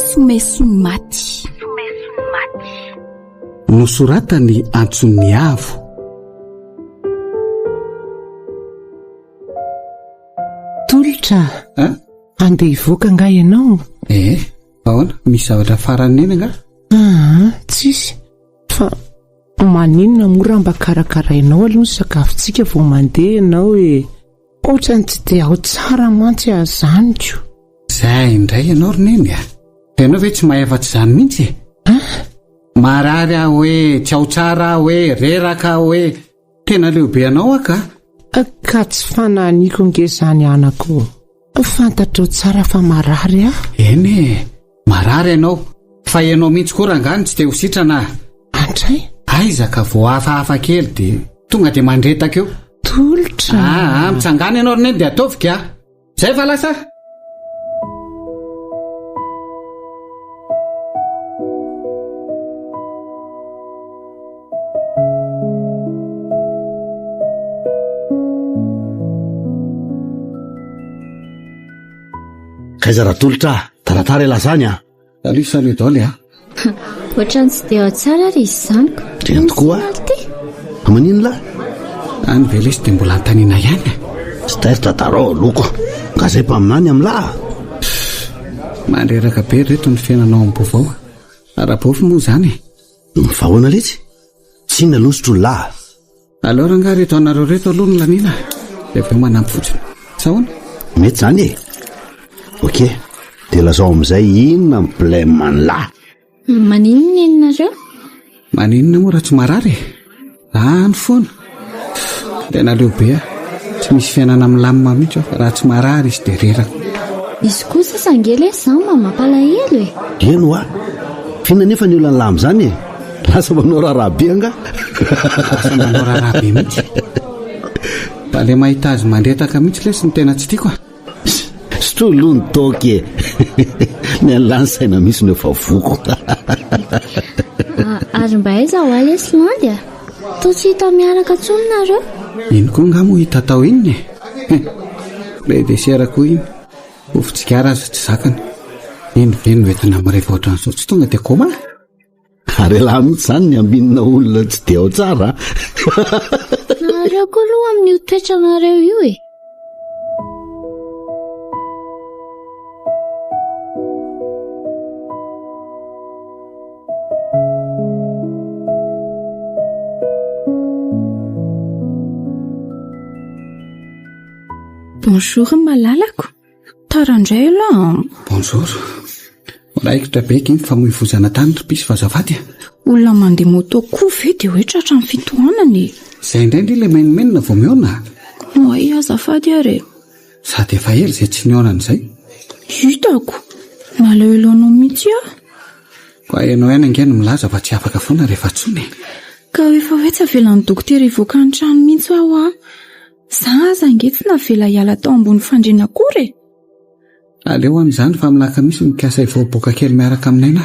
Someson'ny maty. Nosoratany antson'ny avo. Tolotra Hein? Andeha hivoaka angaha ianao? Eh, ahoana? Misy zavatra farany neny angaha? Aa, tsisy. Fa maninona moa raha mba karakarainao aloha ny sakafontsika vao mandeha ianao e? Ohatran'ny tsy dia ao tsara mantsy aho izany ko. Izay indray ianao ry neny a! Ianao ve tsy mahay afa-tsy izany mihitsy e? An? Marary aho hoe, tsy ao tsara aho hoe, reraka aho hoe. Tena leo be anao aho ka! Ka tsy fanahiniako ange izany anako. Fantatrao tsara fa marary aho. Eny e! Marary ianao. Fa ianao mihitsy koa rangahy no tsy te ho sitrana a! Andray? Aiza ka vao hafahafa kely dia tonga dia mandretaka eo. Tolotra! Aa, mitsangàna ianao ry neny dia ataovy ka! Zay fa lasa! Kaiza Ratolotra a! Taratara elah zany a! Salut salut daholo a! Ohatran'ny tsy dia ao tsara ary izy izany ko. Tena tokoa a! Fa maninona lahy? Any ve lesy dia mbola antanina ihany e? Tsy tairo tantarao aloha ko. Nga zay mpaminany amin'lah a! Mandreraka be ry reto ny fiainana ao am-bovao a! Ara-bofy moa izany e! Fa ahoana letsy? Tsy inona aloha sotro lah a! Aleo rangaha reto anareo reto aloha no laniana dia avy eo manampy fotsiny. Sa ahoana? Mety izany e! Ok, dia lazao amin'izay inona ny blème an'lah? Maninona neninareo? Maninona moa raha tsy marary e? Lany foana. Tena leo be aho. Tsy misy fiainana milamina mihitsy aho fa raha tsy marary izy dia reraka. Izy koa sasa ange lesy izany mba mampalahelo e! Eny hoa! F'inona anefa ny olan'lah amin'izany e? Lasa manao raharaha be angaha? Lasa manao raharaha be mihitsy. Fa le mahita azy mandretaka mihitsy lesy no tena tsy tiako a. Sotroy aloha ny toaka e. Ny an'lah ny saina mihitsy no efa voky. Ary mba aiza hoa lesy Landy a? Toa tsy hita miaraka intsony nareo. Iny koa angaha moa hita tao inona e? Le dessert koa iny. Fofon-tsigara aza tsy zakany. Iny ve no entina mirevy ohatran'izao tsy tonga dia coma? Ary elah mihitsy izany ny ambinina olona tsy dia ao tsara a! Nareo koa aloha amin'io toetranareo io e! Bonjour malalako. Tara indray ialahy an! Bonjour. Raikitra be aky ny famoivozana tany ry pisy fa azafady a! Olona mandeha moto koa ve dia hoe tratran'ny fitohanana e? Izay indray ndry ilay menomenona vao mihaona a! Oay azafady ary e! Sady efa ela izay tsy nihaonana izay. Hitako! Nalahelo anao mihitsy aho. Koa ianao ihany ange no milaza fa tsy afaka foana rehefa antsoina e! Ka efa hoe tsy avelan'ny dokotera hivoaka ny trano mihitsy aho an! Za aza ange tsy navela hiala tao ambony fandriana akory e! Aleo amin'izany fa milaka misy mikasa hivoaboaka kely miaraka aminay na.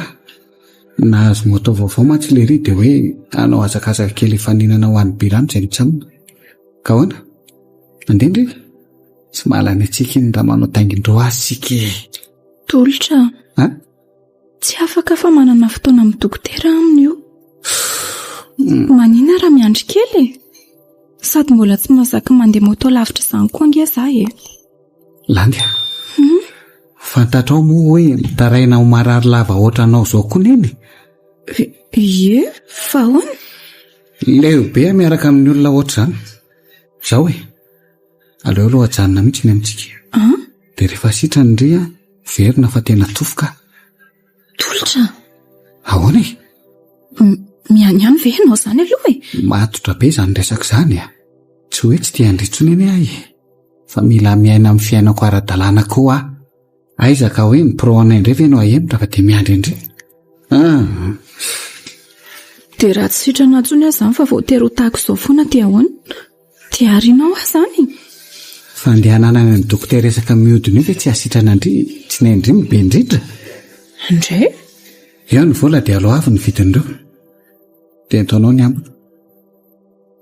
Nahazo moto vaovao mantsy lery dia hoe hanao hazakazaka kely hifaninana ho an'ny birano izay mijanona. Ka ahoana? Andeha ndry? Tsy mahalany antsika iny raha manao taingin-droa azy isika e! Tolotra a! Tsy afaka fa manana fotoana amin'ny dokotera amin'io. Manina raha miandry kely e? Sady mbola tsy mahazaka mandeha moto lavitra izany koa ange za e. Landy a! Hmm? Fantatrao moa hoe mitaraina ho marary lava ohatranao izao koa neny? Ie, fa ahoana? Leo be aho miaraka amin'ny olona ohatr'izany. Izao e. Aleo aloha ajanona mihitsy ny amintsika. An? Dia rehefa sitrany ndry an, verina fa tena tofoka aho. Tolotra? Ahoana e? Mianiany ve ianao izany aloha e? Matotra be izany resaka izany a. Tsy hoe tsy tia an-dry intsony anie aho e. Fa mila miaina amin'ny fiainako ara-dalàna koa aho. Aiza ka hoe ny pro anay indray ve no ahemotra fa dia miandry an-dry? Ah. Dia raha tsy sitrana intsony aho izany fa voatery ho tahaka izao foana dia ahoana? Dia arinao aho izany? Fandehanana any amin'ny dokotera resaka mihodina io ve tsy hahasitrana an-dry tsy ny an-dry no be indrindra? Ndray? Eo ny vola dia aloavy ny vidin'ireo. Dia ento anao ny ambiny.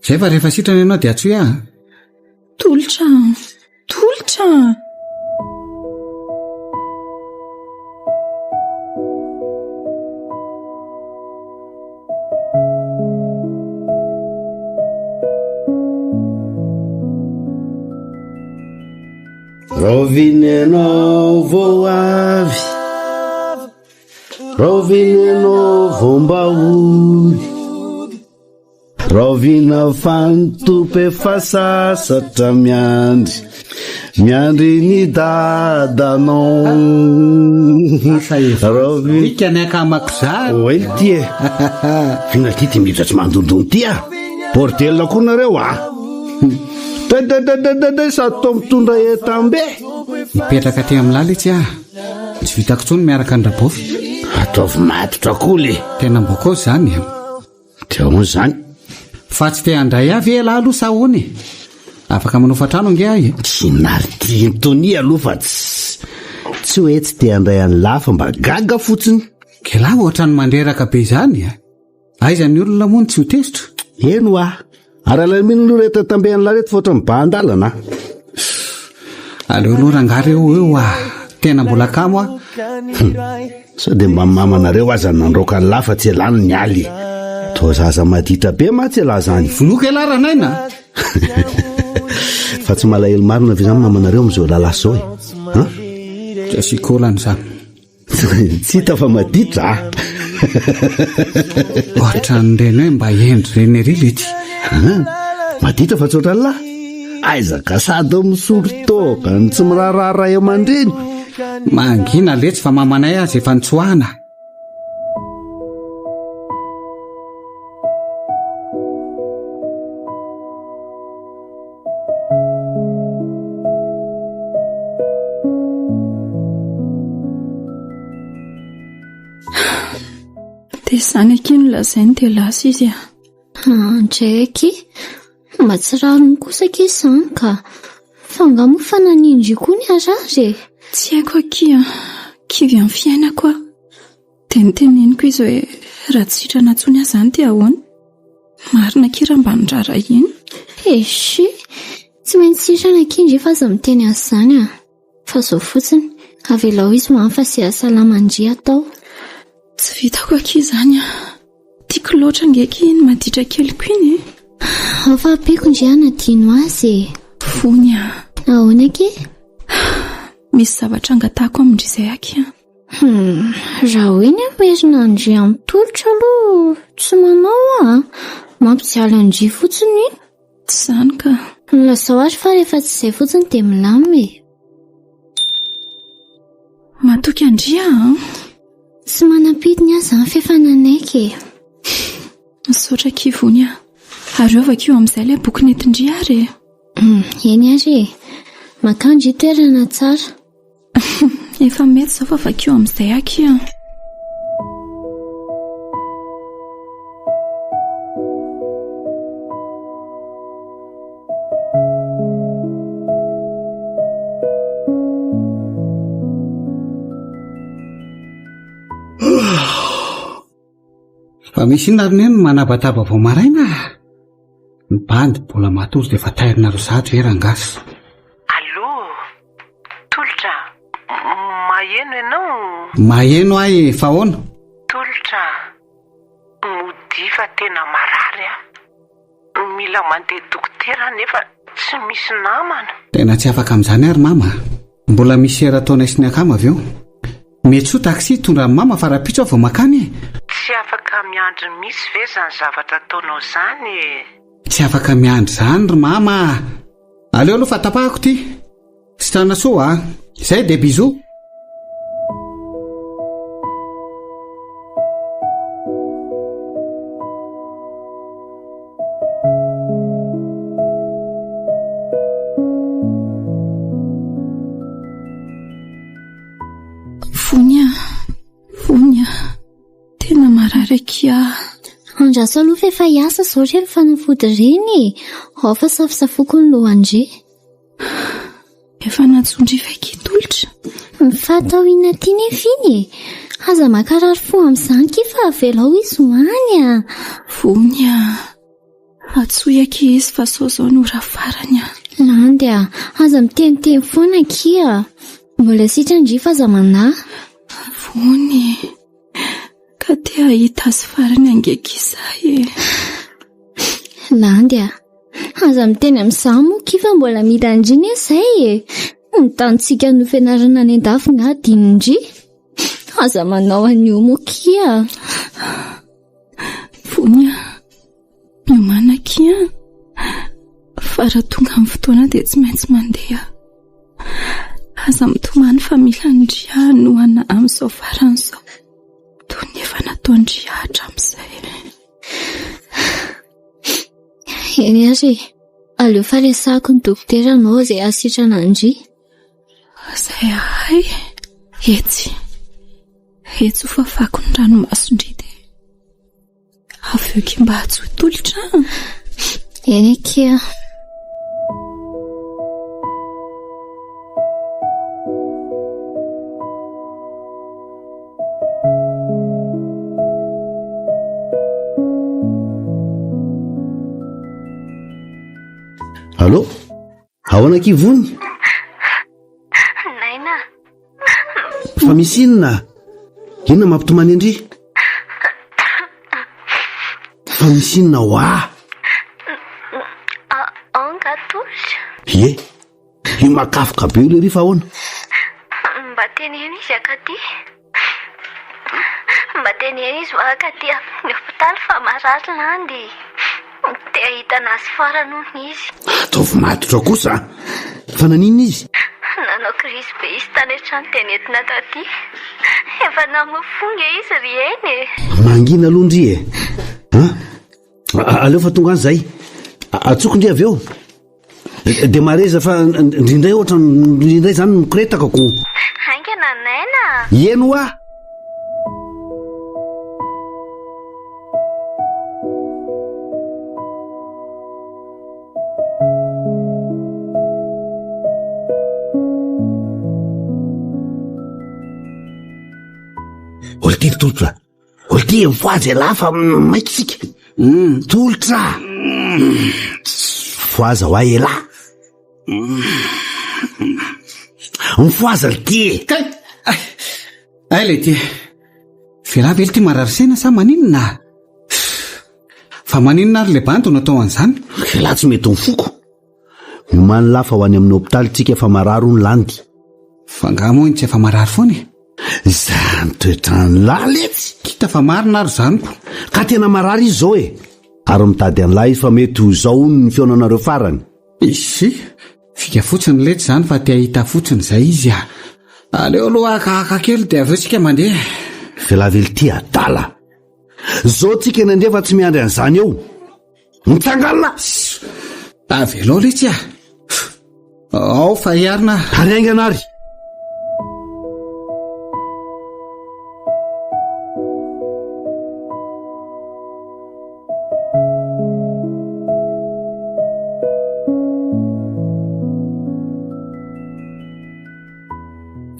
Zay fa rehefa sitrana ianao dia antsoy aho a. Tolotra a! Tolotra a! Raoviana ianao vao avy? Raoviana ianao vao mba hody? Raoviana fa ny tompo efa sasatra miandry Miandry ny dadanao Raoviana Ika ny akamako zany Oay ty e Fina ty ty miditra tsy mandondona ty ah Bordel koa nareo ah Dai sady toa mitondra entam-be Mipetraka aty amin'ny lala itsy ah Tsy vitako intsony miaraka an-dRabaofy Ataovy matotra koa le Tena mba koa izany e Dia ahoana izany? Fa tsy te handray ahy ve ialahy aloha sa ahoana e? Afaka manofa trano ange aho e. Kinaritian'i Tony aloha fa tsy tsy hoe tsy te handray an'lah fa mba gaga fotsiny. K'elah ohatran'ny mandreraka be izany e. Aiza ny olona moa no tsy ho tezitra? Eny hoa. Ary alamino aloha ireto tambe an'lah ireto fa ohatran'ny mibahan-dalana a. Aleo aloha rangahy reo eo ah. Tena mbola kamo aho. Sao dia mba mamanareo aza nandroaka an'lah fa tsy elah no niala e. Toa zaza maditra be mantsy elah zany. Vonoiko elah Ranaina a. Fa tsy malahelo marina ve zany mamanareo amin'izao elah lasa izao e? Han? Tsy asiako olana izany. Tsy hita fa maditra a. Ohatran'ireny hoe mba hendry ireny ery letsy. Maditra fa tsy ohatran'lah. Aiza ka sady misolo toaka no tsy miraharaha ray aman-dreny. Mangina letsy fa mamanay aza efa nitsoahana. Dia izany akia no lazainy dia lasa izy a. Andray akia, mba tsy rariny kosa akia izany ka. Fa angaha moa fa nanindry koa ny harary e? Tsy haiko akia, kivy amin'ny fiainako aho. Dia noteneniko izy hoe raha tsy sitrana intsony aho izany dia ahoana? Marina akia raha mba noraharahiana. Eche! Tsy maintsy sitrana akia ndry fa aza miteny an'izany a! Fa izao fotsiny, avelao izy ho any fa izay hahasalama an-dry atao. Tsy vitako akia izany a! Tiako loatra ange akia iny maditra keliko iny e! Ao fa ampiako ndry hanadino azy e! Vony a! Ahoana akia? Misy zavatra angatahako amin-dry izay akia. Hum, raha hoe ny hamerina an-dry amin'ny tolotra aloha tsy manao aho a. Mampijaly an-dry fotsiny iny. Tsy izany ka. Lazao ary fa rehefa tsy izay fotsiny dia milamina e. Matoky an-dry aho an. Tsy manam-pidiny aho izany f'efa nanaiky e. Misaotra akia Vony a. Ary eo vakio amin'izay ilay boky nentin-dry ary e. Hum, eny ary e. Makà ndry toerana tsara. Efa mety izao fa vakio amin'izay akia a. Fa misy inona ry neny no manabataba vao maraina? Ny bandy mbola matory dia efa tairinareo sahady ve rangasy? Allô, Tolotra, maheno ianao? Maheno aho e, fa ahoana? Tolotra, modia fa tena marary aho. Mila mandeha dokotera nefa tsy misy namana. Tena tsy afaka amin'izany ary mama a. Mbola misy hera ataonay sy ny akama avy eo. Miantsoa taxi hitondra an'i mama fa rahampitso aho vao makany e. Tsy afaka miandry misy ve izany zavatra ataonao izany e? Tsy afaka miandry izany ry mama a. Aleo aloha fa tapahako ity. Sitrana soa a. Izay dia bisous. Vony a, vony a, tena marary akia. Andraso aloha fa efa hiasa izao ireny fanafody ireny e. Ao fa safosafoko ny lohan-dry. Efa nantsoin-dry Faiky tolotra. Ny fatao inona ity nefa iny e? Aza mankarary fo amin'izany kia fa avelao izy ho any a. Vony a. Antsoy akia izy fa sao izao no ora farany a. Landy a, aza miteniteny foana akia. Mbola sitrana ndry fa aza manahy. Vony, ka te hahita azy farany ange akia izaho e. Landy a, aza miteny amin'izaho moa akia fa mbola mila an-dry anie izay e. Ny tanintsika no fianarana any an-dafy nga adinondry. Aza manao an'io moa akia. Vony a, miomàna akia fa raha tonga amin'ny fotoana dia tsy maintsy mandeha. Aza mitomany fa mila an-dry hanohana amin'izao farany izao. Toy ny efa nataon-dry hatramin'izay. Eny ary e, aleo fa resahako ny dokotera anao izay hahasitrana an-dry. Izay ahay, etsy. Etsy ho fafako ny ranomason-dry dia avy eo ki mba tsy ho tolotra an. Eny akia. Allô? Ahoana akia Vony? Naina. Fa misy inona? Inona mampitomany an-dry? Fa misy inona hoa? Ao nga tolotra? Ie. Io makafoka be io lery fa ahoana? Mba teneno izy akaty. Mba teneno izy hoa akaty amin'ny hopitaly fa marary Landy. Te hahita anazy farany hono izy. Ataovy matotra kosa a! Fa naninona izy? Nanao crise be izy tany an-trano dia nentina taty. Efa namoy fo nge izy ry Eny e! Mangina aloha ndry e! An? Aleo fa tonga any zay. Atsoko ndry avy eo. Dia mareza fa ndry indray ohatra ndry indray zany mikoretaka ko. Haingana Naina a! Eny hoa! Olty tolotra. Olty mifohaza ialahy fa maika isika. Hmm. Tolotra. Mifohaza hoa ialahy. Mifohaza lty e. Kay! Ay le ty. Vela ve lty marary saina sa maninona? Fa maninona ary le bandy no atao an'izany? Ialahy tsy mety mifoko. Omany lahy fa ho any amin'ny hopitaly tsika fa marary hono Landy. Fa angaha moa iny tsy efa marary foana e? Izany toetran'lah letsy! Kita fa marina ary izany ko. Ka tena marary izy izao e! Ary mitady an'lah izy fa mety ho izao hono ny fihaonanareo farany. Izy! Fika fotsiny letsy izany fa te hahita fotsiny izay izy a! Aleo aloha haka haka kely dia avy eo tsika mandeha. Velavely adala! Zao tsika eny andrefa tsy miandry an'izany eo. Mitsangana! Avelao letsy a! Ao fa hiarina aho. Ary haingana ary!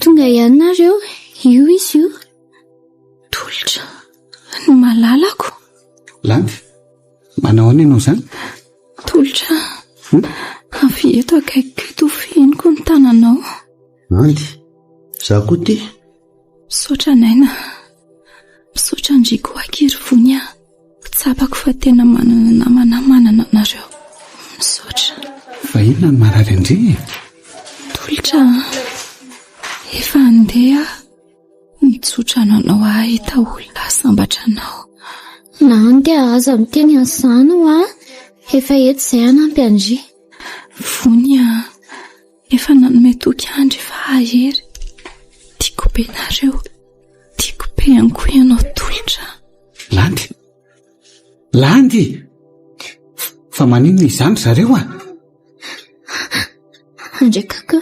Tonga ihany nareo, io izy io. Tolotra, ny malalako. Landy, manao ahoana ianao izany? Tolotra, hmm? avy eto akaikiko eto fehiniko ny tananao. Landy, za koa ty. Misaotra Naina. Misaotra an-dry koa akia ry Vony a. Tsapako fa tena manana namana manana anareo. Misaotra. Fa inona no marary an-dry e? Tolotra, efa handeha aho. Mitsotra anao hahita olona hahasambatra anao. Landy a, aza miteny an'izany hoa. Efa eto izay hanampy an-dry. Vony a, efa nanome toky andry fa hahery. Tiako be nareo. Tiako be ihany koa ianao Tolotra. Landy! Landy! Fa maninona izany ry zareo a? Andriakaka,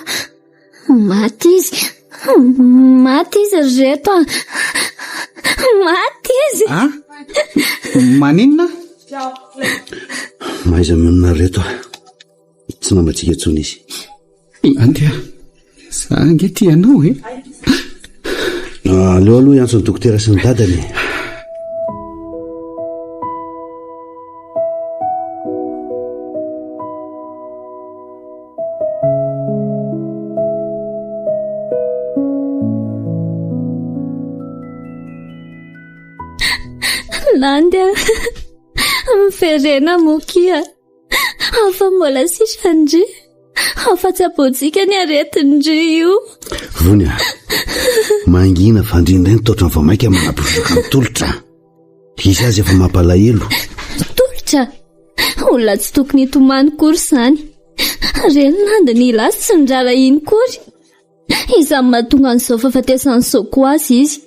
maty izy. Maty izy ry reto a. Maty izy. A? Maninona? Mahaiza mionona ry reto a. Tsy namantsika intsony izy. Landy a, za ange tia anao e. Aleo aloha hiantso ny dokotera sy ny dadany e. Landy a! Miverena moa kia! Hafa mbola sitran-dry. Hafa tsaboantsika ny aretin-dry io. Vony a! Mangina fa ndry indray ny taotra vao mainka manaborosaka ny tolotra. Izy aza efa mampalahelo. Tolotra? Olona tsy tokony hitomany kory izany. Reny Landy nila azy tsy niraharahiany kory. Izany mahatonga an'izao fahafatesan'i Soko azy izy.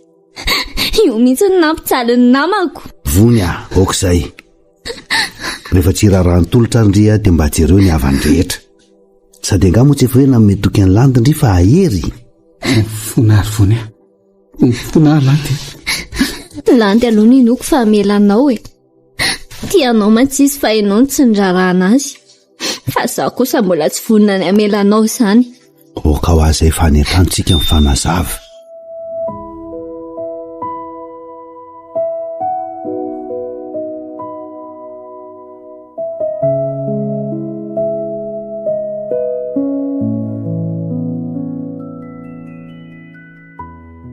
Io mihitsy no nampijaly ny namako. Vony a, aoka izay. Rehefa tsy raharahan'ny tolotra ary ndry dia mba jereo ny havany rehetra. Sady angaha moa tsy efa hoe nanome toky an'i Landy ndry fa hahery? Mifona ary Vony a. Mifona aho Landy. Landy aloha no inoako fa hamela anao e. Tia anao mantsy izy fa ianao no tsy nirarahana azy. Fa izaho kosa mbola tsy vonona ny hamela anao izany. Aoka ho azy efa any an-tranontsika mifanazava.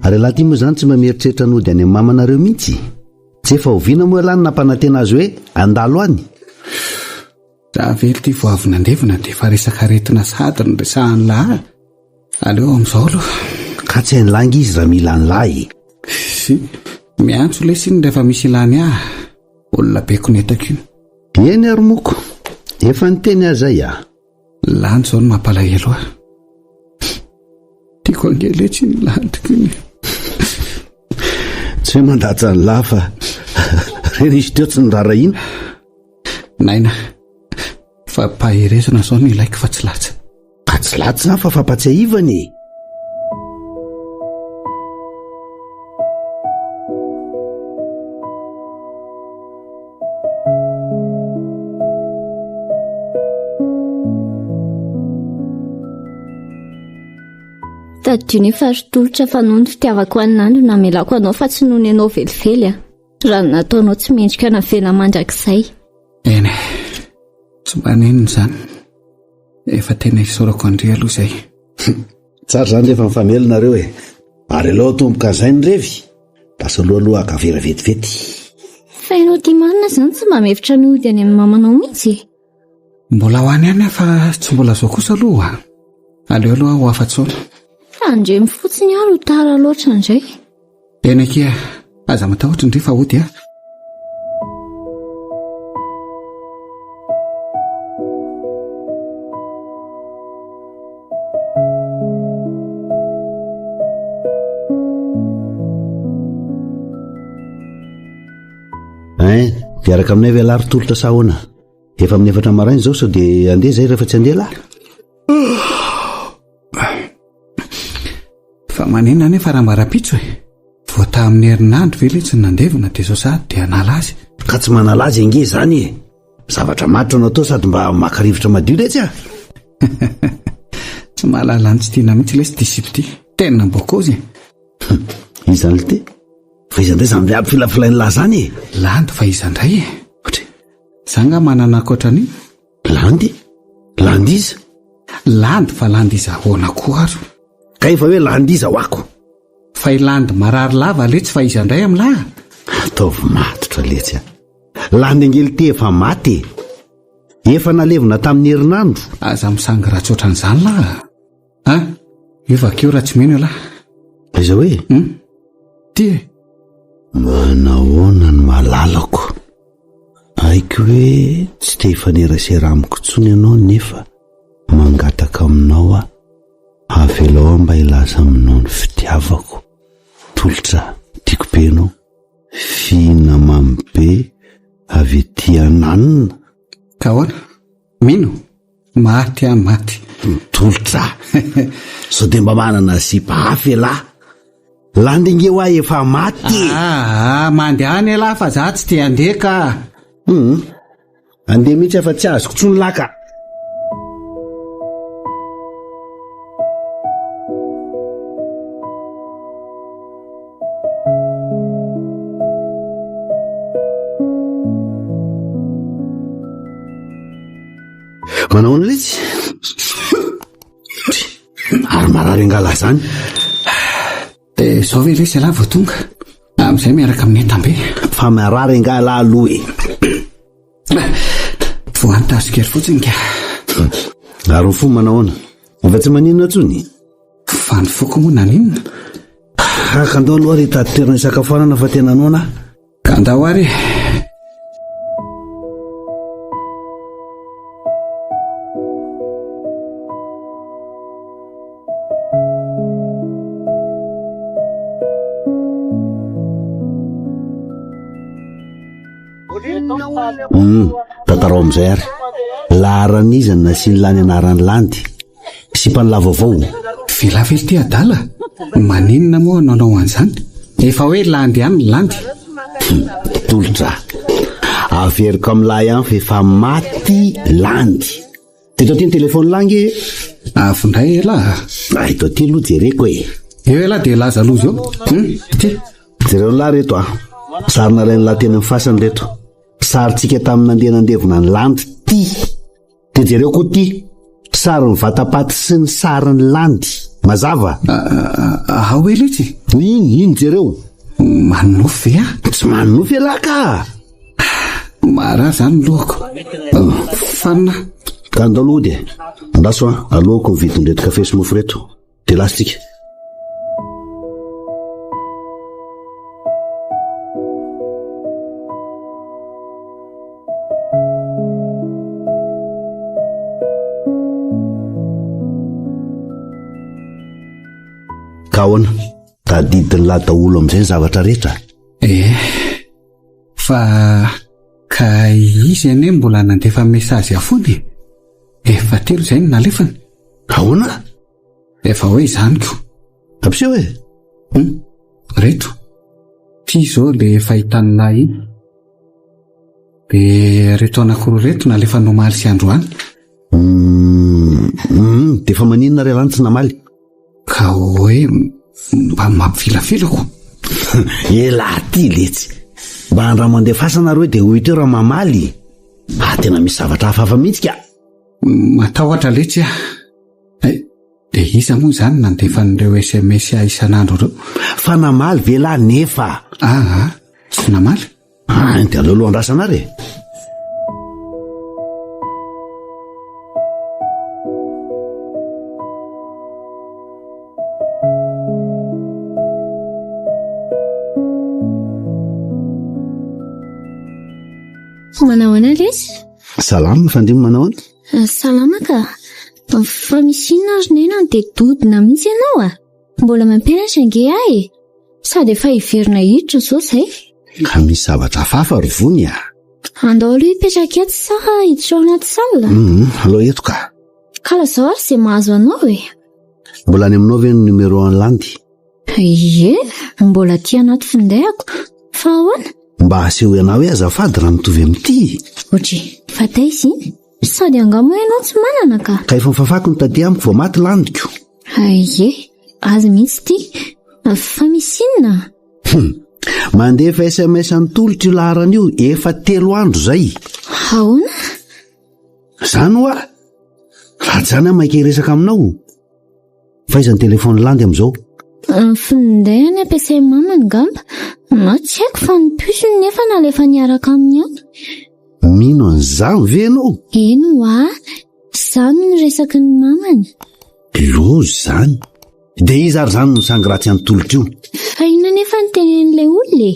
Ary ialahy ity moa izany tsy mba mieritreritra ny hody any amin'ny mamanareo mihitsy? Tsy efa oviana moa ialahy no nampanantena azy hoe handalo any? Raha very ity vao avy nandevina dia efa resaka aretina sahady no resahan'lah a! Aleo amin'izao aloha. Ka tsy hain'lah ange izy raha mila an'lah e! Si, miantso lesy iny rehefa misy ilany ahy. Olona be konetaka io. Eny ary moko, efa niteny aho izay a! Lany izao no mampalahelo ahy. Tiako ange letsy iny landiko iny. Tsy hoe mandatsa an'lah fa reny izy teo tsy niraharahiana. Naina, fampaherezana izao no ilaiko fa tsy latsa. Ka tsy latsa izany fa fampatsiahivana e! Tadidio nefa ry Tolotra fa noho ny fitiavako an'i Nando no namelako anao fa tsy noho ny anao velively a. Raha ny nataonao tsy mendrika navela mandrakizay. Eny e, tsy maninona izany. Efa tena isaorako an-dry aloha izay. Tsara izany rehefa mifamely nareo e. Ary aleo atomboka an'izay ny revy. Lasa alohaloha haka vera vetivety. Fa ianao ity marina izany tsy mba mihevitra ny hody any amin'ny mamanao mihitsy e. Mbola ho any ihany aho fa tsy mbola zao kosa aloha. Aleo aloha aho ho afa-tsaona. Tandremo fotsiny ary ho tara loatra indray. Eny akia, aza matahotra ndry fa hody aho. Hein, miaraka aminay ve lahy ry tolotra sa ahoana? Efa amin'ny efatra maraina izao sao dia andeha izay rehefa tsy andeha lahy? Fa maninona anefa raha mba rahampitso e? Vao tamin'ny herinandro ve letsy ny nandevina dia izao sahady dia hanala azy? Ka tsy manala azy ange izany e! Zavatra matotra no atao sady mba maka rivotra madio letsy a! Tsy mahalala ny tsy tiana mihitsy lesy ity sipa ity. Tena mbôkôzy e! Iza ny lty? Fa iza indray izany miampifilafilain'lah izany e? Landy fa iza indray e? Ohatry. Za nga manana ankoatran'io? Landy? Landy iza? Landy fa landy iza ahoana koa ary? Ka efa hoe landy iza hoako? Fa i landy marary lava letsy fa iza indray amin'lah? Ataovy matotra letsy a! Landy ange lty efa maty e! Efa nalevina tamin'ny herinandro. Aza misangy ratsy ohatran'izany lah a! A! Io vakio raha tsy mino ialahy. Aiza hoe? Hum? Ty e! Manahoana ny malalako? Haiko hoe tsy te hifanerasera amiko intsony ianao nefa mangataka aminao aho. Avelao aho mba hilaza aminao ny fitiavako. Tolotra, tiako be ianao. Fihina mamy be avy ety ananona. Ka ahoana? Mino? Maty aho maty. Tolotra. Sao dia mba manana sipa hafa ialahy? Landy ange hoa efa maty e. Ah, ah, mandehana ialahy fa za tsy te handeha ka. Hum. Andeha mihitsy aho fa tsy azoko intsony lahy ka. Manao ahoana letsy? Ary marary angala zany. Dia izao ve lesy ialahy vao tonga? Amin'izay miaraka amin'ny entam-be. Fa marary angaha lahy aloha e? Voan'ny tazo kely fotsiny ka. Ary ny fo manahoana? Efa tsy maninona intsony? Fa ny foko moa naninona? Ah, ka andao aloha ary hitady toerana hisakafoanana fa tena noana aho. Ka andao ary e. Hum, tantarao amin'izay ary. Laharan'iza no nasian'i Lany anaran'i Landy? Sipan'i Lahy vaovao. Vela ve ity adala? Maninona moa no hanao an'izany? Efa hoe Landy ihany ny Landy. Hum, tolotra. Averiko amin'i Lahy ihany fa efa maty Landy. Eto aty ny téléphone lahy nge. Avy indray elah a. Ah, eto aty aloha jereko e. Eo elah dia laza loza eo. Hum, ity. Jereo lahy reto a. Sary nalain'ny lahy teny amin'ny fasany reto. Sarintsika tamin'ny nandeha nandevona ny landy ty. Dia jereo koa ty. Sarin'ny vatapaty sy ny sarin'ny landy. Mazava? Ao e letsy. Iny, iny jereo. Manonofy ve aho? Tsy manonofy elah ka. Marary zany ny lohako. Fanina. Ka andao aloha hody e. Andraso an, aloako ny vidin'ireto kafe sy mofo ireto. Dia lasa tsika. Ka ahoana? Tadidin'ny lahy daholo amin'izay ny zavatra rehetra? Eh, fa ka izy anie mbola nandefa message ahy foana e. Efa telo izay no nalefany. Ahoana? Efa hoe izany ko. Ampiseho e! Hum, reto. Ty izao le efa hitan'ny lahy iny. De reto anankiroa reto nalefany omaly sy androany. Hum, hum, de efa maninona ry alany tsy namaly? Ka hoe mba mampifilafila ko. Elah ty letsy. Mba andramo andefasana ary hoe de ho hita eo raha mamaly. Ah, tena misy zavatra hafahafa mihitsy ka. Matahotra letsy ah. Eh, de iza moa izany nandefa an'ireo SMS ahy isan'andro ireo? Fa namaly ve lahy nefa? Ah, ah, tsy namaly. Ah, de aleo aloha andrasana ary e. Manao ahoana lesy? Salama Fandriana, manao ahoana? Eh, salama ka. Fa misy inona ry Nena no dia dodona mihitsy ianao a? Mbola mampianatra ange ahy e. Sady efa hiverina hiditra izao izay. Ka misy zavatra hafahafa ry Vony a. Andao aloha hipetraka eto sa hiditra ao anaty salle? Hum, aleo eto ka. Ka lazao ary izay mahazo anao e. Mbola any aminao ve ny numéro an'i Landy? Ie, mbola aty anaty findaiko. Fa ahoana? Mba asehoy anah hoe azafady raha mitovy amin'ity. Ohatry, fa taiza iny? Sady angaha moa ianao tsy manana ka? Ka efa nifafako ny taty amiko vao maty landiko. Ie, azy mihitsy ity. Fa misy inona? Hum, mandefa SMS an'i Tolotra io laharana io efa telo andro izay. Ahoana? Izany hoa? Raha tsy izany aho maika hiresaka aminao. Fa aiza ny téléphone landy amin'izao? Ny finday any ampiasain'i mama angamba. Na tsy haiko fa ny puce-ny nefa nalefa niaraka aminy ihany. Mino an'izany ve ianao? Eny hoa, izany no resaky ny mamany. Loza izany. Dia iza ary izany no sangy ratsy an'i Tolotra io? Fa inona anefa no tenenin'ilay olona e?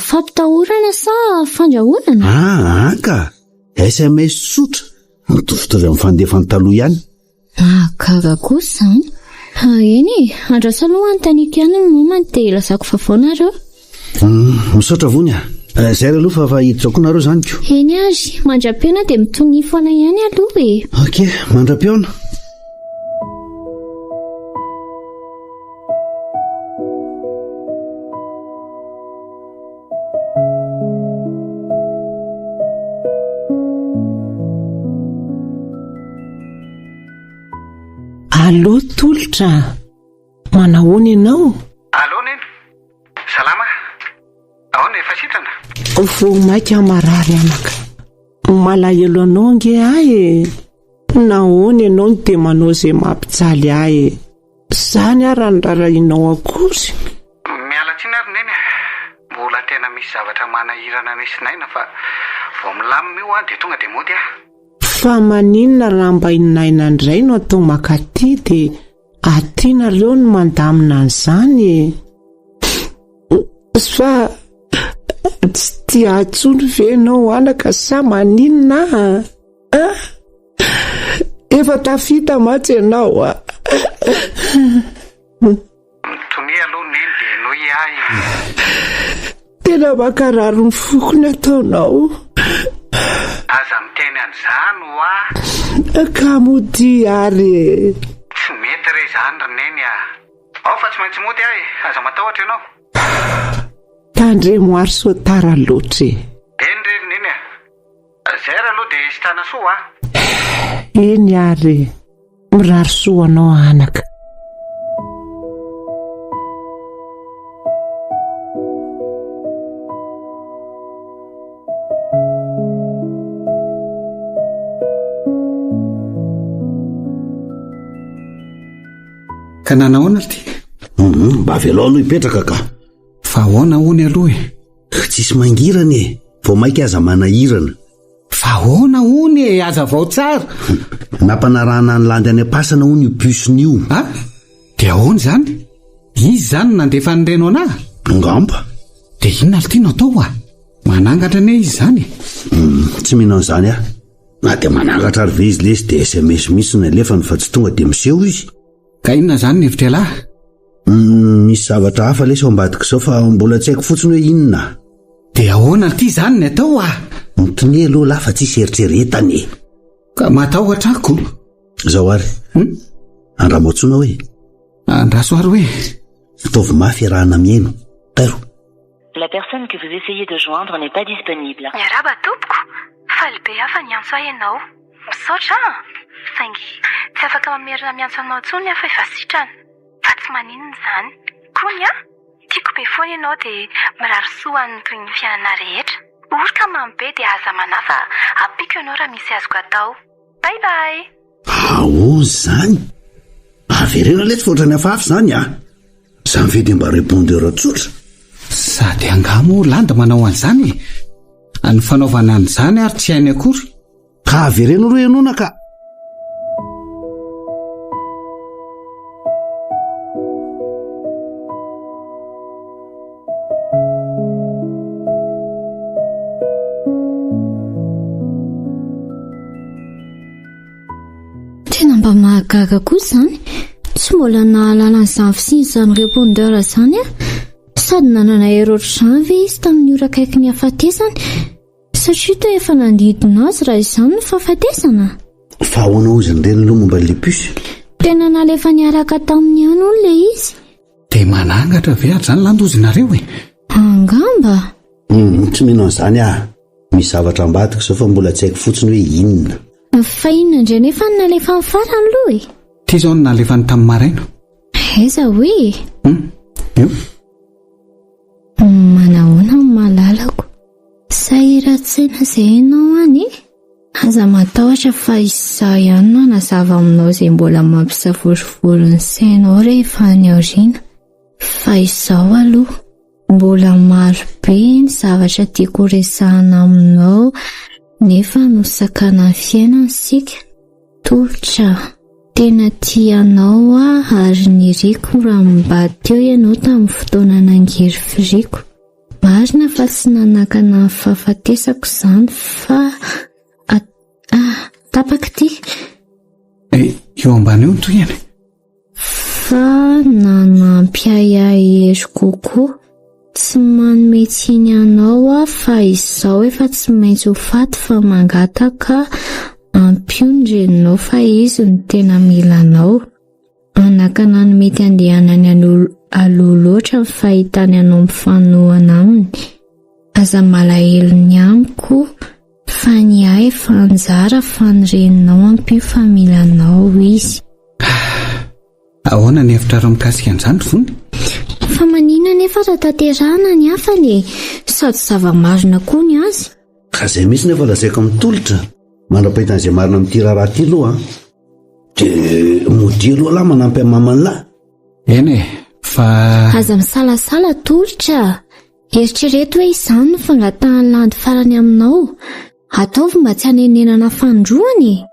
Fampitahorana sa fandrahonana? Ah, anka! SMS tsotra, mitovitovy amin'ny fandefany taloha ihany. Mahagaga kosa izany. Eny e, andraso aloha anontaniako ihany ny momany dia ilazako vaovao nareo. Hmm, misaotra Vony a. Eh, zay aloha fa fa hiditra koa nareo zany ko. Eny ary, mandra-pihaona dia mitonia foana ihany aloha e. Ok, mandra-pihaona. Allô Tolotra a! Manahoana ianao? Allô Neny, salama? Ahoana, efa sitrana? Vao mainka marary anaka. Malahelo anao ange ahy e! Nahoana ianao no dia manao izay mampijaly ahy e? Izany ary no rarahianao akory? Miala tsiny ary Neny a! Mbola tena. tena misy zavatra manahirana anay sy Naina fa vao milamina io an dia tonga dia mody aho. Fa maninona raha mba i Naina indray no atao makaty dia aty nareo no mandamina an'izany e? Sa tsy tia ahy intsony ve ianao anaka sa maninona a? Efa tafita mantsy ianao a! Mitonia aloha Neny dia henoy ahy e. Tena mankarary ny foko ny ataonao. Aza miteny an'izany hoa. Ka modia ary e. Tsy mety re izany ry Neny a. Ao fa tsy maintsy mody aho e, aza matahotra ianao. Tandremo ary sao tara loatra e. Eny re ry Neny a. Zay ary aloha dia sitrana soa a. Eny ary e. Mirary soa anao anaka. Ka nanahoana ry ty? Mhm, mba avelao aloha hipetraka ka. Fa ahoana hono aloha e? Tsisy mangirana e, vao maika aza manahirana. Fa ahoana hono e, hazavao tsara. Nampanarahana an'i Landy any am-pasana hono io puce-ny io. A? Dia ahoana izany? Izy izany no nandefa an'ireny ho anà? Angamba. Dia inona ry ty no atao a? Manangatra anie izy izany e. Hmm, tsy mino an'izany aho. Na dia manangatra ary ve izy lesy dia sms mihitsy no alefany fa tsy tonga dia miseho izy. Ka inona izany ny hevitr'ialahy? Hmm, misy zavatra hafa lesy ao ambadik'izao fa mbola tsy haiko fotsiny hoe inona. Dia ahoana ity izany ny atao ah? Mitonia aloha lahy fa tsisy eritreretana e. Ka matahotra aho ko. Izao ary. Hmm? Andramo antsoina hoe. Andraso ary hoe. Ataovy mafy iarahana mihaino. Tairo. La personne que vous essayez de joindre n'est pas disponible. Miarahaba tompoko! Faly be aho fa niantso ahy ianao. Misaotra an! Saingy tsy afaka mamerina miantso anao intsony aho fa efa sitrana. Fa tsy maninona izany. Kony an! Tiako be foana ianao dia mirary soa ho an'ny tohin'ny fiainana rehetra. Oroka mamy be dia aza manahy fa ampiako ianao raha misy azoko atao. Bye bye! Ahoana izany? Avereno letsy fa ohatran'ny hafahafa izany a! Izany ve dia mba répondeur tsotra? Sady angaha moa Landy manao an'izany e? Ny fanaovana an'izany ary tsy hainy akory. Ka avereno aloha ianona ka! Tena mba mahagaga koa izany. Tsy mbola nahalala an'izany fisian'izany répondeur izany aho. Sady nanana hery ohatr'izany ve izy tamin'ny ora akaiky ny hahafatesany? Satria toa efa nandidina azy raha izany ny fahafatesana. Fa ahoana hozy ny reniny aloha momba an'ilay puce? Tena nalefa niaraka taminy ihany hono ilay izy. Dia manangatra ve ary izany landy hozy nareo e? Angamba. Hum, tsy mino an'izany aho. Misy zavatra ambadika izao fa mbola tsy haiko fotsiny hoe inona. Fa inona indray nefa no nalefany farany aloha e? Ity izao no nalefany tamin'ny maraina. Aiza hoe? Hum, io. Manahoana ny malalako? Sahiran-tsaina izay ianao any e? Aza matahotra fa izaho ihany no hanazava aminao izay mbola mampisavorovoro ny sainao rehefa any aoriana. Fa izao aloha, mbola maro be ny zavatra tiako horesahana aminao nefa nosakanan'ny fiainana isika. Tolotra, tena tia anao aho ary niriko raha mba teo ianao tamin'ny fotoana nangirifiriako. Marina fa tsy nanakana ny fahafatesako izany fa ah, tapaka ity. Eh, eo ambany eo ny tohiny. Fa nanampy ahy hahery kokoa. Tsy manome tsiny anao aho fa izaho efa tsy maintsy ho faty fa mangataka ampio ny reninao fa izy no tena mila anao. Hanakana ny mety handehanany aloha loatra ny fahitany anao mifanohana aminy. Aza malahelo ny amiko fa ny ahy efa anjara fa ny reninao ampio fa mila anao izy. Ahoana ny hevitrareo mikasika an'izany ry Vony? Fa maninona anefa raha tanterahana ny hafany e? Sady zava-marina koa ny azy. Ka izay mihitsy nefa lazaiko amin'ny tolotra, mandra-pahita an'izay marina amin'ity raharaha ity aloha an. Dia modia aloha lahy manampy an'i maman'lahy. Eny e, fa... Aza misalasala tolotra. Eritrereto hoe izany no fangatahan'i Landy farany aminao. Ataovy mba tsy hanenenana fanindroany e!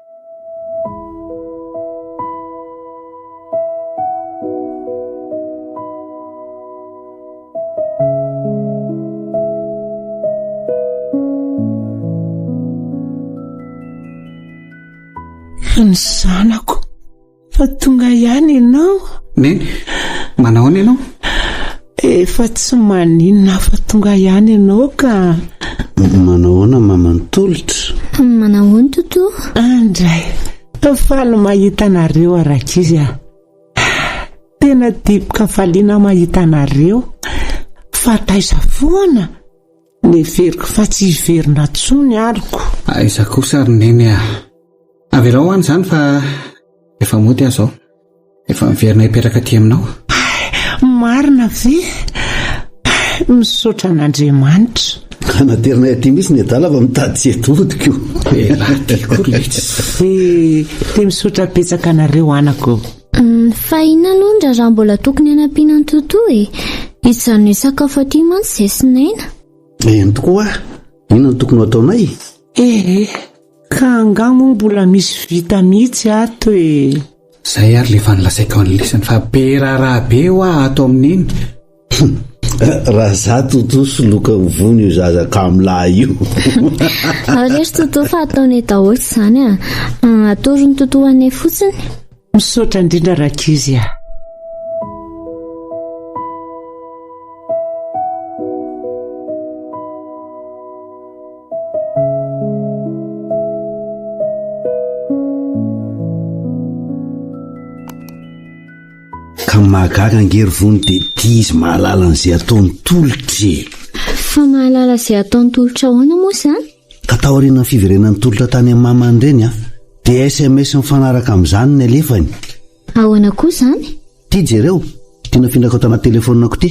Ny zanako, fa tonga ihany ianao. Neny, manao ahoana ianao? Efa tsy maninona aho fa tonga ihany ianao ka. Manao ahoana maman'i Tolotra? Manao ahoana Toto? Andray, faly mahita anareo aho rankizy a. Tena dibo-kafaliana aho mahita anareo. Fa taiza foana? Neveriko fa tsy hiverina intsony ariko. Aiza kosa ry Neny a! Avelao any izany fa efa mody aho izao. Efa miverina hipetraka aty aminao. Marina ve? Misaotra an'Andriamanitra. Ka naterinay aty mihitsy ny adala fa mitady tsy atodiko. Elah ty koa letsy. Dia dia misaotra betsaka anareo anako. Fa inona aloha ny raharaha mbola tokony hanampiana an'i Toto e? Hijanona hisakafo aty mantsy izay sy Naina. Eny tokoa, inona no tokony ho ataonay? Eh, ka angaha moa mbola misy vita mihitsy ato e? Zay ary le efa nolazaiko an'lisany fa be raharaha be hoa ato amin'iny. Raha za Toto soloka ho vono io zaza kamo lahy io. Ao re ry Toto fa ataonay daholo izany a. Atoron'i Toto anay fotsiny. Misaotra indrindra rankizy a. Ka ny mahagaga ange ry Vony dia tia izy mahalala an'izay ataony Tolotra e! Fa mahalala izay ataony Tolotra ahoana moa izany? Ka taorian'ny fiverenan'i Tolotra tany amin'ny mamany ireny an, dia sms mifanaraka amin'izany ny alefany. Ahoana koa izany? Ity jereo, ity nafindrako ato anaty telefaoniko ity.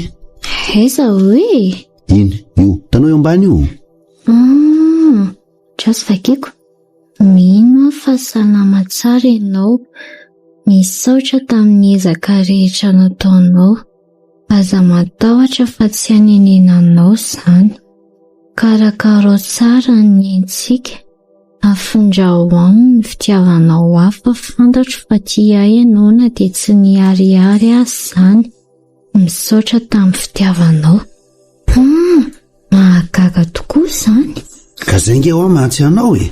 Aiza hoe? Iny, io, hitanao eo ambany io? Ah, draso vakiko. Mino aho fa salama tsara ianao. Misaotra tamin'ny ezaka rehetra nataonao. Aza matahotra fa tsy hanenenanao izany. Karakarao tsara ny aintsika. Afindrao aminy ny fitiavanao ahy fa fantatro fa tia ahy ianao na dia tsy niharihary aza izany. Misaotra tamin'ny fitiavanao. Hum, mahagaga tokoa izany. Ka zay nge hoa mantsy anao e.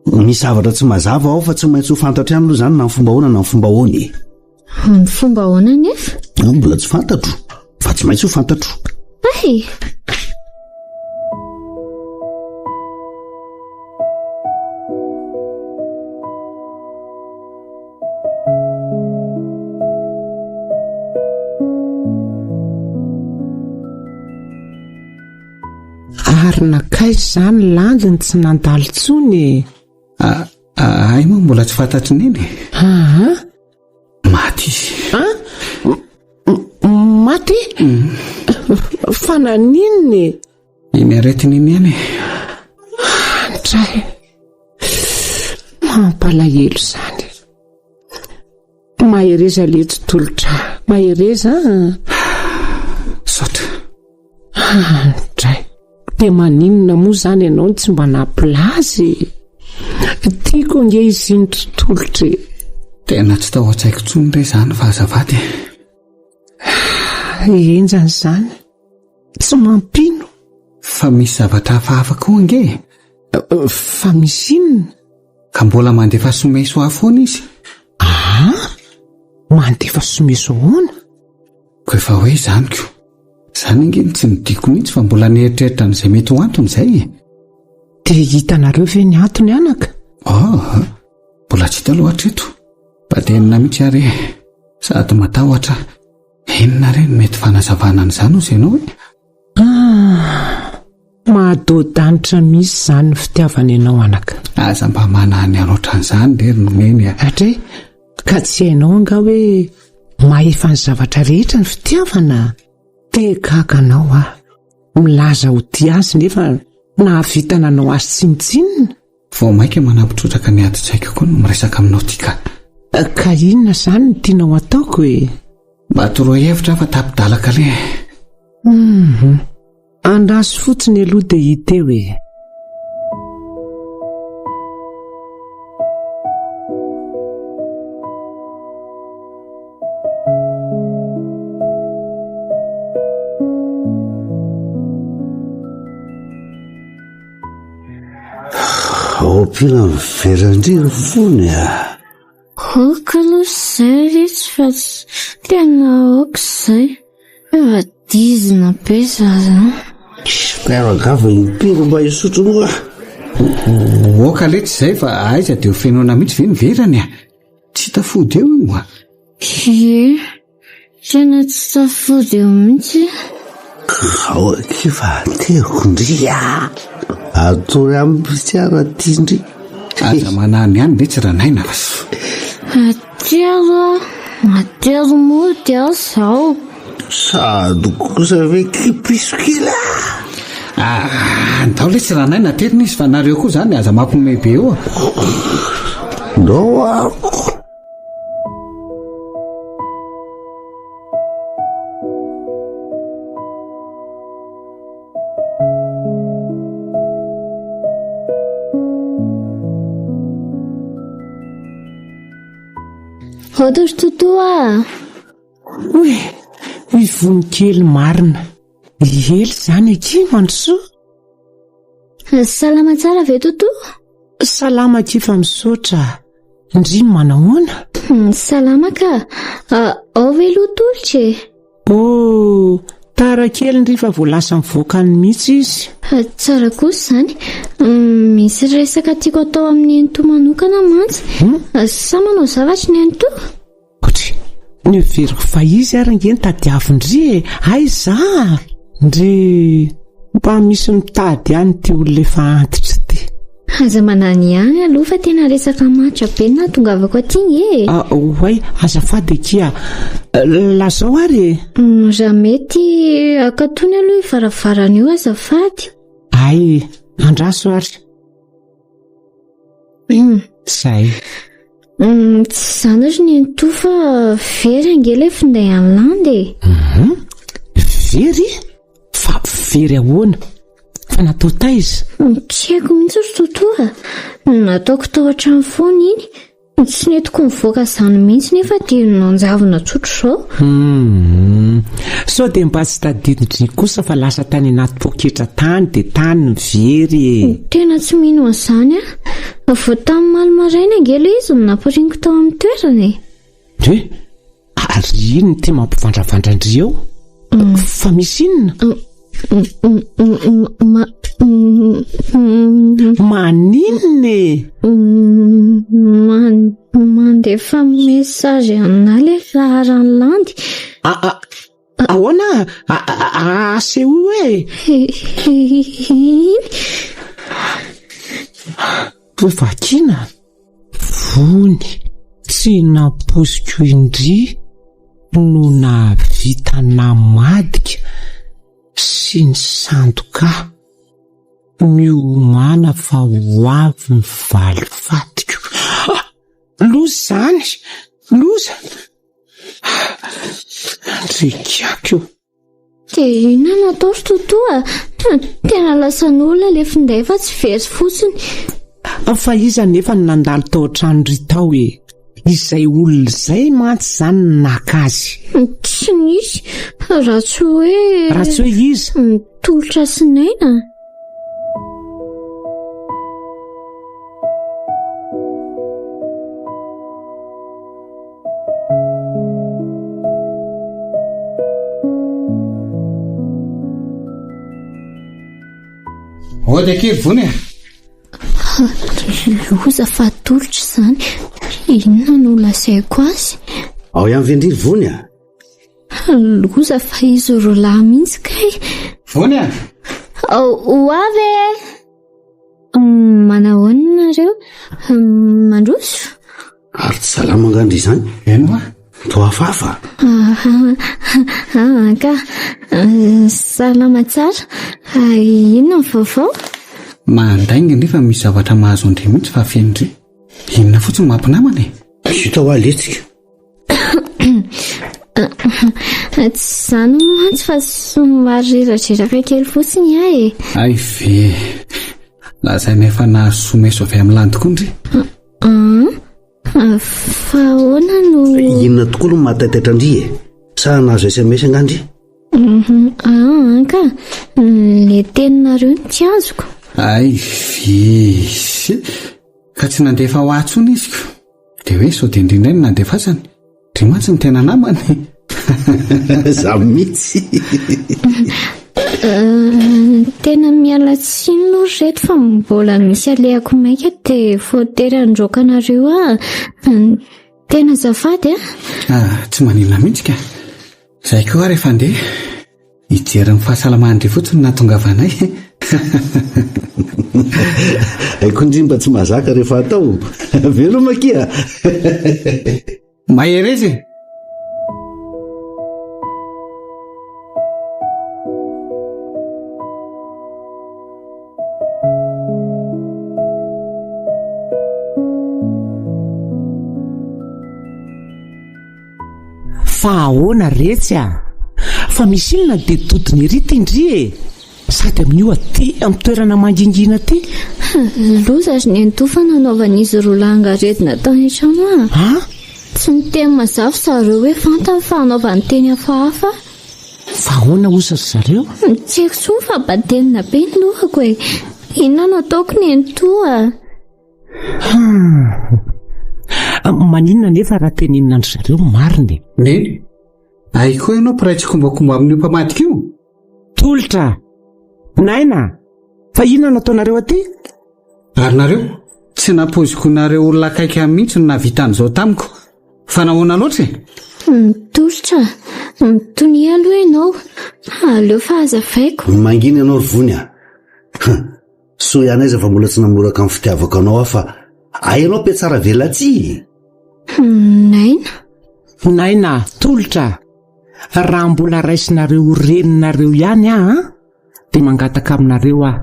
Misy zavatra tsy mazava ao fa tsy maintsy ho fantatro ihany aloha izany na amin'ny fomba ahoana na amin'ny fomba ahoana e. Amin'ny fomba ahoana anefa? Mbola tsy fantatro fa tsy maintsy ho fantatro. Hay! Ary nankaiza izany landiny tsy nandalo intsony e? Hay moa mbola tsy fantatry neny e. Aa? Maty izy. A? Maty? Fa naninona e? Iny aretina iny ihany e. Andray. Mampalahelo izany. Mahereza letsy tolotra. Mahereza an. Misaotra. Andray. Dia maninona moa izany ianao no tsy mba nampilaza e? Tiako ange izy iny tolotra e. Tena tsy tao an-tsaiko intsony re izany fa azafady e. Henjana izany. Tsy mampino. Fa misy zavatra hafahafa koa ange e. Fa misy inona? Ka mbola mandefa someso ahy foana izy. Aa! Mandefa someso ahoana? Ko efa hoe izany ko. Izany ange no tsy nodiako mihitsy fa mbola nieritreritra an'izay mety ho antony izay e. Dia hitanareo ve ny antony anaka? Aa! Mbola tsy hita aloha hatreto. Badenina mihitsy ary e. Sady matahotra aho. Inona re no mety fanazavana an'izany hozy ianao e? Ah, mahadoa-danitra mihitsy izany ny fitiavana ianao anaka. Aza mba manany loatra an'izany re ry Neny a. Atre, ka tsy hainao angaha hoe mahefa ny zavatra rehetra ny fitiavana? Te gaga anao aho. Milaza ho tia azy nefa nahavita nanao azy tsinontsinona. Vao mainka manampy trotraka ny adin-tsaiko koa no miresaka aminao ty ka. Ka inona izany no tianao ataoko e? Mba toroy hevitra aho fa tapi-dalaka aleha. Hum. Andraso fotsiny aloha dia hita eo e. Ompiana ny veran-dry ry fony a. Aoka aloha izay ry tsy fa tena aoka izay. Efa dizina be za zany. Super angamba impiry mba hisotro moa. Aoka letsy izay fa aiza dia ho fenoina mihitsy ve ny verany a. Tsy tafody eo io a. Ie, tena tsy tafody eo mihitsy. Ao akia fa ateriko ndry a! Atory amim-pitiavana aty ndry. Aza manahy ihany ve tsy Ranaina fa. Atero a! Atero mody aho izao. Sady kosa ve ky piso kely a! Ah, ndao letsy Ranaina aterina izy fa nareo koa izany aza mampiomehy be eo a! Ndao ako. Odory Toto a! Oy, i vonikely marina. Ela izany akia Mandrosoa. Salama tsara ve Toto? Salama akia fa misaotra. Ndry manahoana? Hmm, salama ka. Ah, ao ve aloha tolotra e? Oh, tara kely ndry fa vao lasa mivoaka any mihitsy izy. Ah, tsara kosa izany. Hmm, misy resaka tiako atao amin'ny nenitoa manokana mantsy. Hmm? Ah, sa manao zavatra ny nenitoa? Otry, noheveriko fa izy ary ange ny tadiavin-dry e! Aiza? Ndry, mba misy mitady ihany ity olona efa antitra ity. Aza manany ihany aloha fa tena resaka matotra be no nahatongavako aty nge e! Ah, oay, azafady akia. Lazao ary e! Mm, raha mety, akatony aloha io varavarana io azafady. Ay, andraso ary. Mm. Zay. Mm, tsy izany ry nenitoa fa very ange ilay finday an'i Landy e. Mhm. Very? Fa very ahoana? Fa natao taiza? Mm, tsy haiko mihitsy ry Totoa. Nataoko tao an-trano foana iny. Tsy nentiko nivoaka izany mihitsy nefa dia nanjavona tsotra izao. Hum. Sao dia mba tsy tadidin-dry kosa fa lasa tany anaty poketra tany dia tany ny very e. Tena tsy mino an'izany aho. Vao tamin'ny omaly maraina ange ilay izy no nampirimiko tao amin'ny toerana e. Ndry, ary inona ity mampivandravandra an-dry eo? Fa misy inona? Maninona e? Mandefa message anà ilay laharan'i Landy. Ahoana? Asehoy e! Iny. Toa vakiana. Vony tsy nampoiziko indry no nahavita namadika sy nisandoka ahy. Miomàna fa ho avy ny valifatiko. Loza izany! Loza! Ndry-kiako! Dia inona no atao ry Toto a? Tena lasan'olona ilay finday fa tsy very fotsiny. Fa iza anefa no nandalo tao an-tranon-dry tao e? Izay olona izay mantsy izany no naka azy. Tsy nisy, raha tsy hoe... Raha tsy hoe iza? Tolotra sy Naina. Ody akia ry Vony e! Loza fa atolotra izany. Inona no lazaiko azy? Ao ihany ve ndry ry Vony a? Loza fa izy roalahy mihitsy kay. Vony a! Ho avy e! Manahoana nareo? Mandroso? Ary tsy salama angaha ndry izany? Eny hoa. Toa hafahafa. Ah, ka. Salama tsara. Inona ny vaovao? Mandainga nefa misy zavatra mahazo an-dry mihitsy fa feno-dry. Inona fotsiny mampinamana e? Vita hoa letsika. Tsy izany hono mantsy fa somary reradreraka kely fotsiny aho e. Hay ve! Lazaina efa nahazo someso avy amin'ny landy koa ndry. An! Fa ahoana no. Inona tokoa no mahataitaitra an-dry e? Sa nahazo sms angaha ndry? An ka! Le teninareo no tsy azoko. Hay ve! Ka tsy nandefa ho ahy intsony izy ko. Dia hoe sao dia ndry indray no nandefasany. Ndry mantsy no tena namany. Za mihitsy. Tena miala tsiny aloha ry reto fa mbola misy alehako maika dia voatery handroaka anareo aho. Tena azafady a. Ah, tsy maninona mihitsy ka. Izahay koa ary efa handeha. Hijery ny fahasalaman-dry fotsiny no nahatongavanay. Haiko ndry mba tsy mahazaka rehefa atao. Veloma akia. Mahereza e! Fa ahoana retsy a! Fa misy inona dia dodony ery ity ndry e! Sady amin'io aty amin'ny toerana mangingina aty. Loza ry nenitoa fa nanaovan'izy roa lahy angaredona tany an-trano aho. An? Tsy niteny mazava zareo hoe fantany fa hanaovany teny hafahafa. Fa ahoana osa ry zareo? Tsy haiko intsony fa badenina be ny lohako e! Inona no ataoko nenitoa? Hum. Maninona anefa raha tenenina an-dry zareo ny marina e? Neny, hay koa ianao mpiray tsikombakomba amin'io mpamadika io? Tolotra! Naina! Fa inona no ataonareo aty? Ary nareo? Tsy nampoiziko nareo olona akaiky ahy mihitsy no nahavita an'izao tamiko. Fa nahoana loatra e? Tolotra, mitonia aloha ianao. Aleo fa hazavaiko. Mangina ianao ry Vony a! Soa ihany aiza fa mbola tsy namoraka ny fitiavako anao aho fa hay ianao mpiatsara velatsihy. Naina. Naina, tolotra, raha mbola raisinareo ho reninareo ihany aho an, dia mangataka aminareo aho.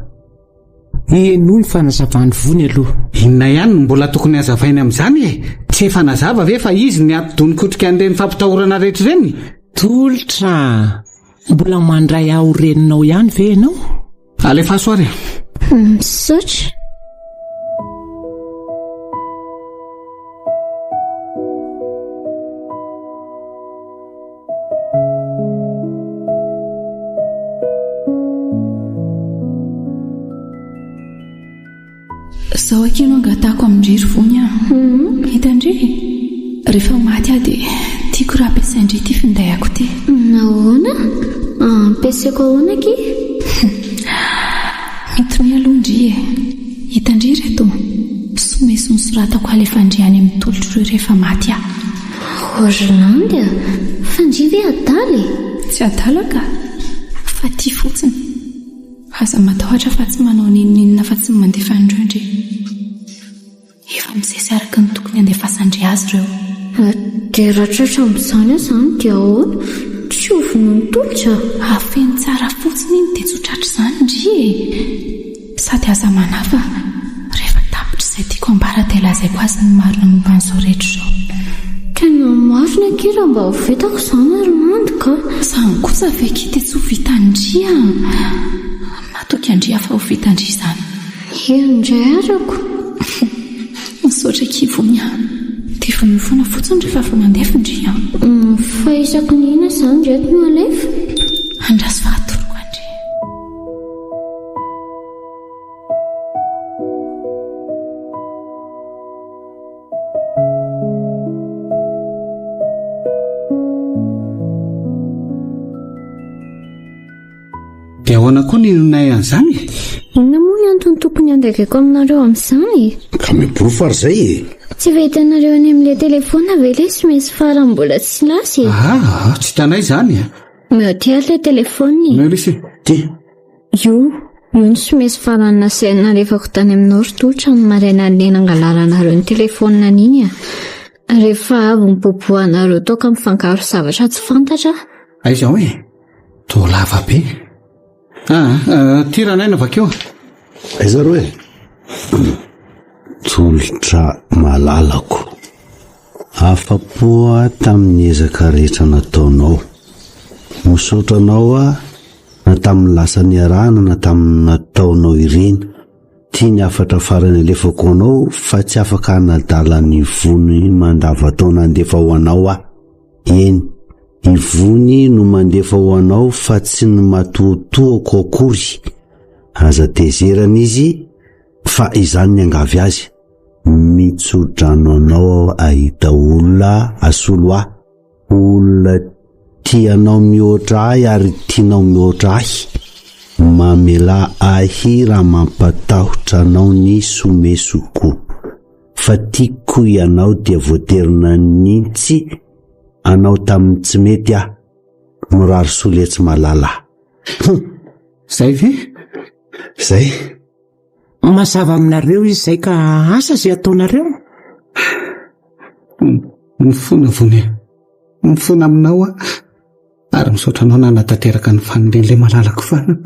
Henoy ny fanazavan'i Vony aloha. Inona ihany no mbola tokony hazavainy amin'izany e? Tsy efa nazava ve fa izy ny atidoha nikotrika an'ireny fampitahorana rehetra ireny? Tolotra, mbola mandray ahy ho reninao ihany ve ianao? Alefaso ary e. Misaotra. Zao akia no angatahako amin-dry ry Vony a. Hmm. Hitan-dry? Rehefa maty aho dia tiako raha ampiasain-dry ity finday-ako ity. Nahoana? Ampiasaiko ahoana akia? Mitonia aloha ndry e. Hitan-dry ireto? Someso nosoratako halefan-dry any amin'ny tolotr'ireo rehefa maty aho. Orlandy a! Fa ndry ve adala e? Tsy adala ka! Fa tia fotsiny. Aza matahotra fa tsy manao n'inon'inona afa-tsy ny mandefa an'ireo ndry. Efa misesy araka ny tokony handefasan-dry azy ireo. Dia raha tratra amin'izany aho izany dia ahoana? Tsy ho vonoin'i Tolotra? Afeno tsara fotsiny iny dia tsy ho tratr'izany ndry e! Sady aza manahy fa rehefa tapitra izay tiako ambara dia lazaiko azy ny marina momba an'izao rehetra izao. Tena marina akia raha mba ho vitako izany ry Landy ka! Izany kosa ve akia dia tsy ho vitan-dry a! Matoky an-dry aho fa ho vitan-dry izany. Eny indray arako. Misaotra akia Vony a! Dia vonoy foana fotsiny rehefa avy mandefa ndry a! Fa isaky ny inona izany ireto no alefa? Andraso fa atoroko an-dry. Dia ahoana koa ny inonay an'izany e? Inona moa ny antony tokony handaingako aminareo amin'izany e? Ka miporofo ary izay e! Tsy efa hitanareo any amin'ilay telefaonina ve ilay sms farany mbola tsy lasa e? Ah, tsy hitanay izany e! Omeo aty ary ilay telefaonina e! Omeo lesy e! Ty! Io, io ny sms farany nasaina nalefako tany aminao ry Tolotra ny maraina an'ilay nangalaranareo ny telefaonina an'iny a! Rehefa avy nibobohanareo toaka mifangaro zavatra tsy fantatra aho. Aiza ao e? Toa lava be. Ah, ah, ty Ranaina vakeo. Aiza ro e? Tolotra malalako. Afa-po aho tamin'ny ezaka rehetra nataonao. Misaotra anao aho na tamin'ny lasa niarahana na tamin'ny nataonao ireny. Ity ny hafatra farany alefako anao fa tsy afaka hanadala an'i Vony mandavataona handefa ho anao aho. Eny, i Vony no mandefa ho anao fa tsy ny matoatoako akory. Aza tezerana izy fa izany niangavy azy. Mitso-drano anao aho ahita olona asolo ahy. Olona tia anao mihoatra ahy ary tianao mihoatra ahy. Mamelà ahy raha mampatahotra anao ny somesoko. Fa tiako ianao dia voatery nanintsy anao tamin'ny tsy mety aho. Mirary soa letsy malala. Hum! Zay ve? Zay. Mazava aminareo izy izay ka asa izay ataonareo? Mifona Vony a. Mifona aminao aho ary misaotra anao nanatanteraka ny fanirian'ilay malalako farany.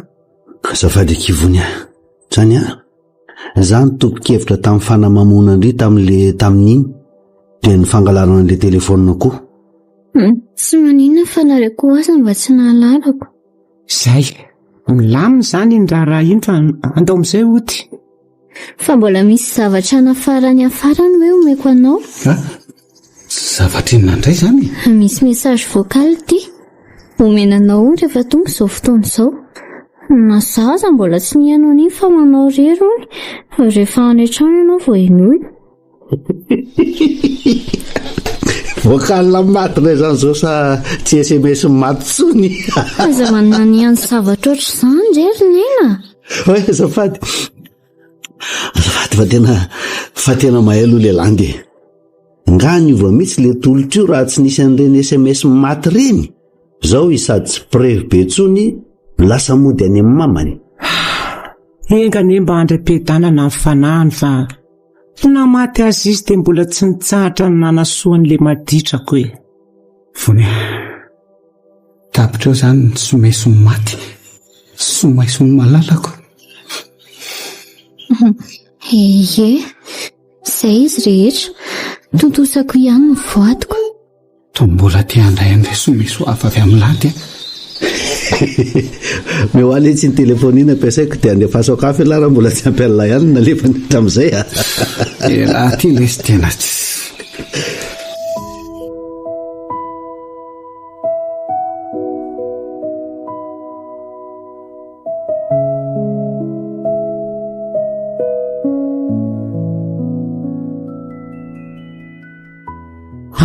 Azafady akia Vony a. Zany a. Za no tompon-kevitra tamin'ny fanamamoana an-dry tamin'le tamin'iny dia ny fangalarana an'le telefaonina koa. Tsy maninona fa nareo koa aza mba tsy nahalalako. Zay. Milamina izany iny raharaha iny fa andao amin'izay hody. Fa mbola misy zavatra nafarany hafarany hoe omeko anao. Ha? Zavatra inona indray izany e? Misy message vocal ity. Omena anao rehefa tonga izao fotoana izao. Na za aza mbola tsy nihaino an'iny fa manao irery hono. Rehefa any an-trano ianao vao henoina. Vocal maty indray izany izao sa tsy sms maty intsony? Aza mananihany zavatra ohatr'izany re ry Naina. Oay azafady. Azafady fa tena fa tena mahay aloha le landy e. Nga niova mihitsy le tolotra io raha tsy nisy an'ireny sms maty ireny? Zao izy sady tsy prevy be intsony lasa mody any amin'ny mamany. Enga anie mba handray-piadanana ny fanahiny fa Na maty aza izy dia mbola tsy nitsahatra ny nanasoa an'ilay maditrako e. Vony a! Tapitra eo izany ny someso maty. Somaiso malalako. Ie, izay izy rehetra. Tontosako ihany ny voadiko. Toa mbola te handray an'ilay someso hafa avy amin'ny landy aho. Meo ahy letsy iny téléphone iny ampiasaiko dia andefaso akafo ialahy raha mbola tsy ampy an'ilay ihany no nalefany hatramin'izay a. Elah ty lesy tena tsy.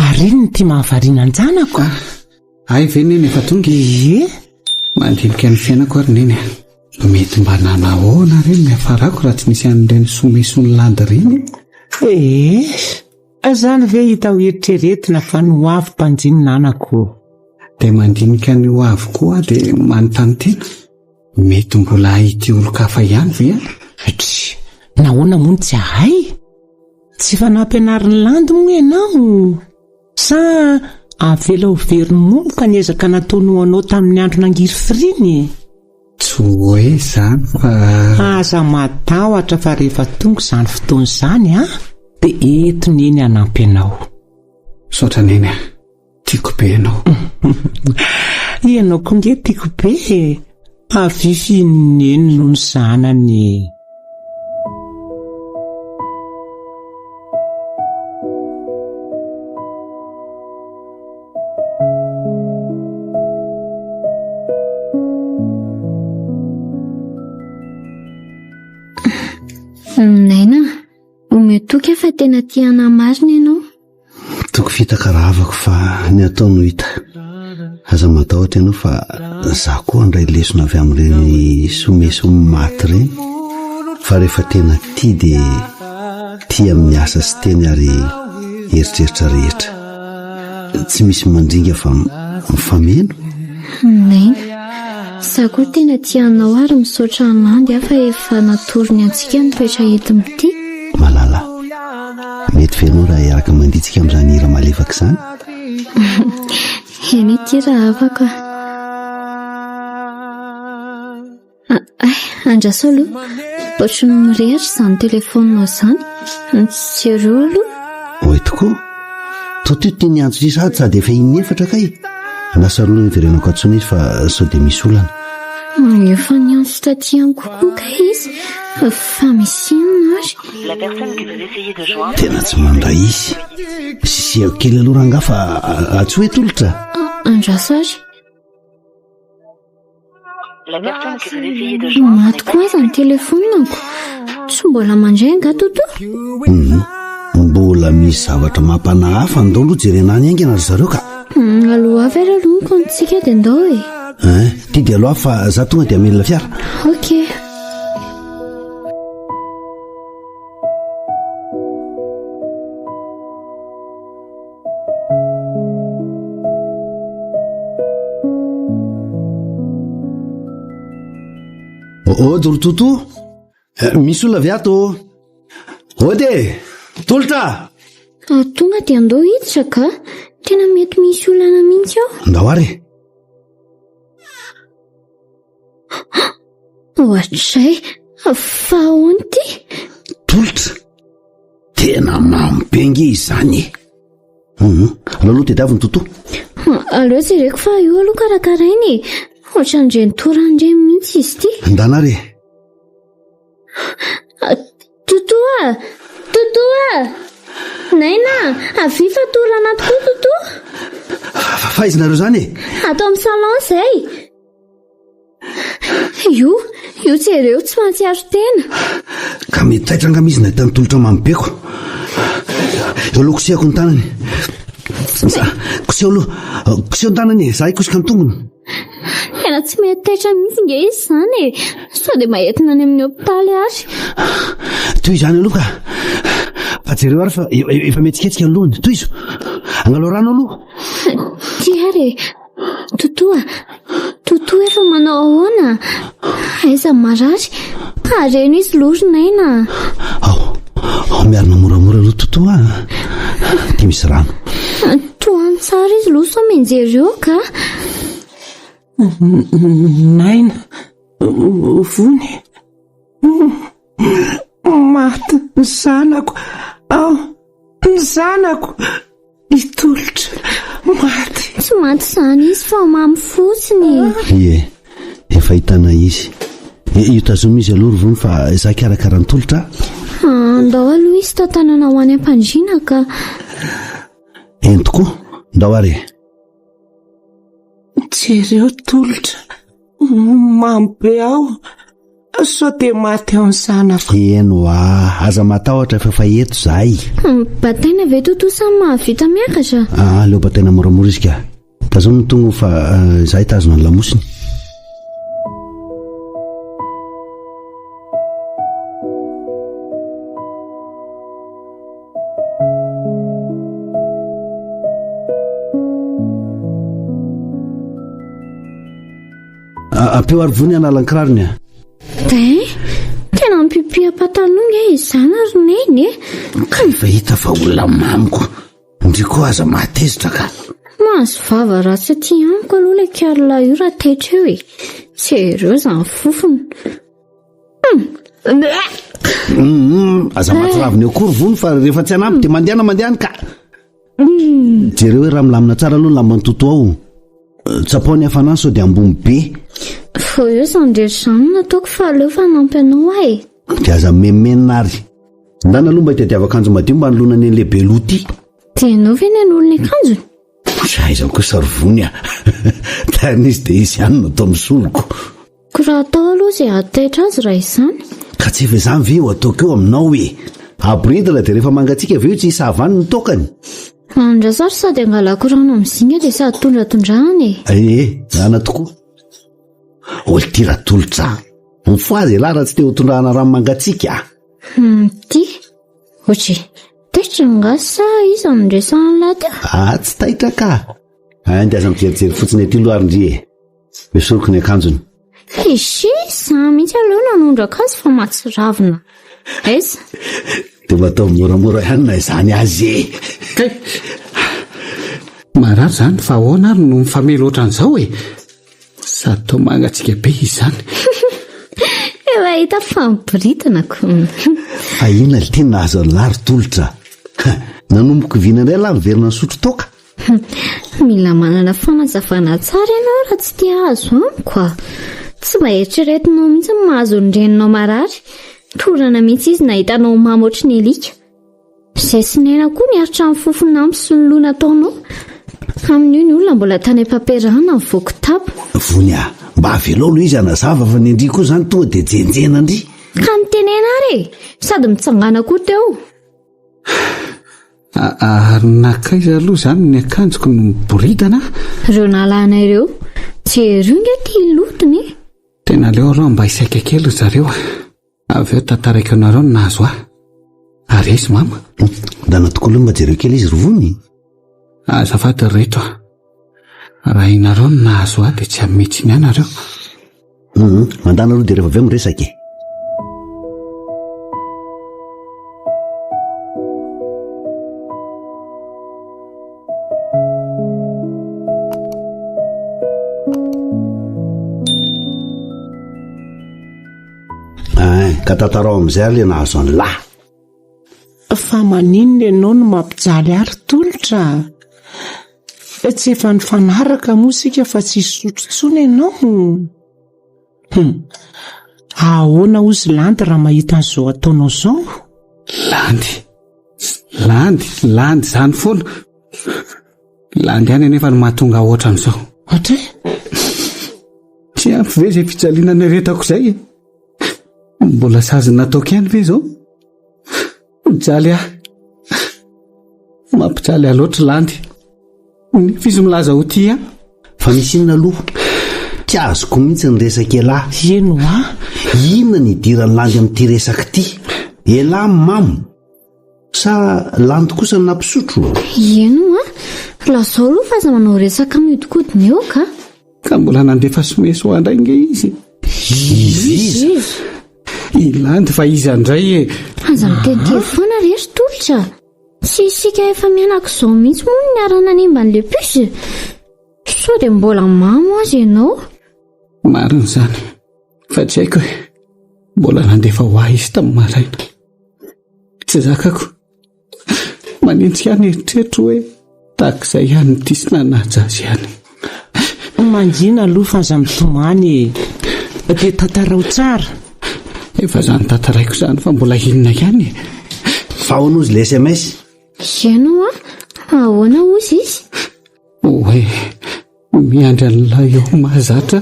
Ary inona ity mahavariana an-janako? Ah, hay ve neny efa tonga? Ie. Mandinika ny fiainako ary neny a. Mety mba nanahoana re ny niafarako raha tsy nisy an'ireny someson'ny landy ireny? Ee, izany ve hita ho eritreretina fa ny ho avy mpanjinina anako. Dia mandinika ny ho avy koa aho dia manontany tena. Mety mbola hahay ity olon-kafa ihany ve aho? Tsia, nahoana moa no tsy hahay? Tsy efa nampianarin'i Landy moa ianao? Sa avela ho very momoka ny ezaka nataony ho anao tamin'ny andro nangirifiriany? Tsy hoe izany fa. Aza matahotra fa rehefa tonga izany fotoana izany an, dia eto Neny hanampy anao. Misaotra Neny a! Tiako be ianao. Ianao koa nge tiako be e! Avify i Neny no ny zanany e! Naina, omeo toky aho fa tena tia anà marina ianao. Toky fitaka rahavako fa ny atao no hita. Aza matahotra ianao fa za koa handray lesona avy amin'ireny someso maty ireny fa rehefa tena tia dia tia amin'ny asa sy teny ary eritreritra rehetra. Tsy misy mandringa fa mifameno. Naina, za koa tena tia anao ary misaotra an'Andy aho fa efa natorony antsika ny toetra enti-mitia. Malala. Mety ve ianao raha hiaraka mandihy tsika amin'izany hira malefaka izany? Eny akia rahavako a. Ah, ay, andraso aloha. Ohatry ny mirehitra izany telefaoninao izany. Jereo aloha. Oay tokoa. Toa teo ity niantso ity sahady sady efa inefatra kay. Lasa aloha hiverenako antsoina izy fa sao dia misy olana. Efa niantso taty amiko koa kay izy fa misy inona ary? La personne que vous essayez de joindre Tena tsy mandray izy. Sisihako kely aloha rangahy fa antsoy hoe Tolotra. Andraso ary. La personne que vous essayez de joindre Maty n'est pas koa aza ny telefaoniko. Tsy mbola mandray angaha Toto? Mhm. Mbola misy zavatra mampanahy hafa andao aloha jerena any haingana ry zareo ka. Hmm, aloha avy ary aloha ny kaontintsika dia ndao e. Hein, ty dia aloha fa za tonga dia hamelona fiara. Ok. Oh, oh, Toto, eh, misy olona avy ato. Ody e, tolotra. Ah, tonga dia andao hiditra ka. Tena mety misy olana mihitsy ao. Andao ary. Ohatray, fa ahoana ity? Tolotra. Tena mamy be nge izany e. Hum, aleo aloha tediavo ny toto. Aleo jereko fa io aloha karakaraina e. Ohatran'ireny torana ireny mihitsy izy ity. Ndana ary e. Toto a! Toto a! Naina, avia fa torana tokoa Toto. Fa izy nareo izany e? Ato amin'ny salon izay. Io, io jereo tsy mahatsiaro tena. Ka mety taitra angamba izy nahita ny tolotra mamy beko. Eo aloha kosehako ny tanany. Koseho aloha, koseho ny tanany e, za hikosoka ny tongony. Tena tsy mety taitra mihitsy nge izy izany e. Sao dia mahetina any amin'ny hopitaly ary. Toy izany aloha ka. Fa jereo ary fa efa mihetsiketsika ny lohany. Tohizo. Angalao rano aloha. Ty ary e. Toto a! Toto efa manao ahoana? Aiza marary? Hareno izy loha ry Naina a! Ao, ao miarina moramora aloha Toto a! Ty misy rano. Tohano tsara izy loha sao mianjery eo ka! Naina, vony. Maty ny zanako. Ao, ny zanako. Itolotra, maty. Tsy maty izany izy fa mamy fotsiny. Ie, efa hitanay izy. Io tazomy izy aloha ry Vony fa izaho hikarakara ny tolotra a. Andao aloha izy tantanana ho any am-pandriana ka. Eny tokoa, ndao ary e. Jereo tolotra, mamy be ao. Sao dia maty ao ny zanako. Eny hoa, aza matahotra fa efa eto izahay. Bataina ve Toto sa mahavita miakatra? Ah, aleo bataina moramora izy ka. Tazomy ny tongony fa eh, izahay hitazona ny lamosiny. Ampio ary vony hanala ny kirarony a. Dai, tena mipipia pataloha nge izany ry neny e. Ka efa hita fa olona mamiko. Ndry koa aza mahatezitra ka. Mahazo vava ratsy aty amiko aloha ilay Carla io raha taitra eo e. Jereo izany fofony. Hmm. Aza mahatsiravina eo koa ry vony fa rehefa tsy hanampy dia mandehana mandehana ka. Jereo hoe raha milamina tsara aloha ny lamban'i Toto ao. Tsapao ny hafanany sao dia ambony be. Vao eo izany rehetra izany no nataoko fa aleo fa hanampy anao aho e. Dia aza mimenomenona ary. Ndana aloha mba hitadiava akanjo madio mba hanoloana an'iny lehibe loha ity. Dia ianao ve ny hanolo ny akanjony? Aiza kosa ry Vony a. Tany izy dia izy ihany no atao misoloko. Ko raha atao aloha izay hahataitra azy raha izany. Ka tsy efa izany ve io ataoko eo aminao e? Aboridina dia rehefa mangatsiaka avy eo tsy hisy hahavany ny toakany. Andraso ary sady angalako rano amin'ny zinga dia sady tondratondrahana e. Ee, zana tokoa. Ol ty Ratolotra a! Mifohaza ialahy raha tsy te ho tondrahana rano mangatsiaka a! Hum, ty. Ohatry, taitra angaha sa iza no resahan'lah teo? Ah, tsy taitra ka! Ein, dia aza mijerijery fotsiny aty aloha ary ndry e! Esoriko ny akanjony. Fiche, za mihitsy aloha nanondraka azy fa mahatsiravina. Aiza? Dia mba ataovy moramora ihany na izany azy e! Kay! Marary izany fa ahoana ary no mifamely ohatran'izao e? Sady toa mangatsiaka be izy izany. Efa hita fa miboridana ko. Fa inona ity nahazo an'lah ry Tolotra? Nanomboka oviana indray lah niverina nisotro toaka? Mila manana fanazavana tsara ianao raha tsy te hahazo amiko a. Tsy mba eritreretinao mihitsy ny mahazo ny reninao marary. Torana mihitsy izy nahita anao mamo ohatry ny alika. Izay sy Nena koa niaritra ny fofona ampy sy ny loha nataonao. Amin'io ny olona mbola tany am-pampiarahana ny voakitapo. Vony a! Mba avelao aloha izy hanazava fa ny an-dry koa izany tonga dia jenjena an-dry. Ka mitenena ary e! Sady mitsangàna koa teo. Ary nankaiza aloha izany ny akanjoko no miboridana? Ireo nalana ireo. Jereo nge ty lotony e! Tena aleo aloha mba hisaika kely ry zareo a. Avy eo tantaraiko anareo ny nahazo ahy. Ary aiza mama? Ndana tokoa aloha mba jereo kely izy ry Vony. Azafady ry reto a. Raha ianareo no nahazo ahy dia tsy hanome tsiny ahy nareo. Hum, mandana aloha dia rehefa avy eo miresaka e. Ein, ka tantarao amin'izay ary le nahazo an'i lahy. Fa maninona ianao no mampijaly ahy ry Tolotra? Tsy efa nifanaraka moa isika fa tsy hisotro intsony ianao? Hum. Ahoana hozy Landy raha mahita an'izao ataonao izao? Landy, Landy, Landy izany foana. Landy ihany anefa no mahatonga ahy ohatran'izao. Ohatray? Tsy ampy ve izay fijaliana niaretako izay e? Mbola sazy nataoko ihany ve izao? Mijaly aho. Mampijaly ahy loatra Landy. Nefa izy milaza ho tia ahy. Fa misy inona aloha? Tsy azoko mihitsy ny resaka elah. Eny hoa. Inona ny idiran'i Landy amin'ity resaka ity? Elah mamo. Sa Landy kosa no nampisotro? Eny hoa. Lazao aloha fa aza manao resaka mihodinkodina eo ka. Ka mbola nandefa someso ho ahy indray nge izy. Iza iza? I Landy fa iza indray e? Aza miteniteny foana re ry Tolotra. Tsy isika efa mianaka izao mihitsy moa no niara-nanimba an'ilay puce. Sao dia mbola mamo aza ianao? Marina izany. Fa tsy haiko e. Mbola nandefa ho ahy izy tamin'ny maraina. Tsy zakako. Manenjika ahy ny eritreritro hoe tahaka izay ihany ny tia sy nanaja azy ihany. Mangina aloha fa aza mitomany e. Dia tantarao tsara. Efa izany tantaraiko izany fa mbola inona ihany e? Fa ahoana ozy le sms? Heno a, ahoana ozy izy? Hoe miandry an'ilay eo mahazatra.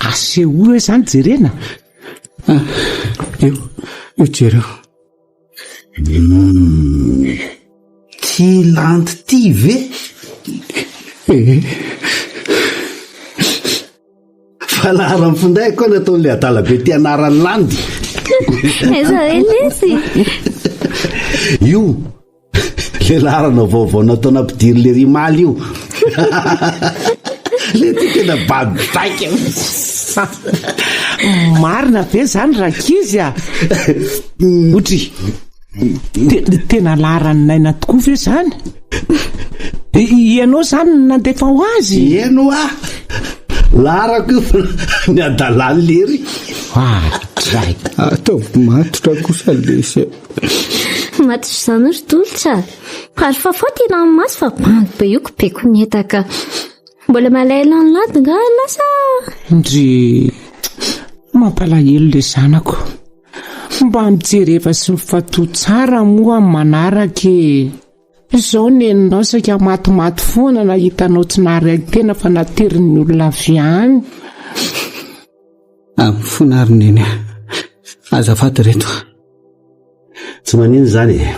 Asehoy hoe izany jerena. Ah, io, io jereo. Hmm. Ty lanty ty ve? Eh. Fa laharan'ny finday koa nataon'ilay adala be ty anaran'ny landy. Aiza hoe lesy? Io Le laharana vaovao natao nampidiry le rimaly io. Le ty tena badaika. Marina ve zany rankizy a? Otry, tena laharan'ny naina tokoa ve zany? Ianao zany no nandefa ho azy? Eny hoa! Laharako io fa ny adalan'i lery. Oadray. Ataovy matotra kosa lesy a. Matotra izany ry Tolotra a! Ary fafao ty ranomaso fa bandy be io kobeko mietaka. Mbola malahelo an'i Landy nga lasa? Ndry, mampalahelo le zanako. Mba mijereva sy mifantoha tsara moa amin'ny manaraka e! Izao neninao saika matimaty foana nahita anao tsy naharay tena fa naterin'ny olona avy any. Mifona ary neny a. Azafady reto a. Tsy manino izany e.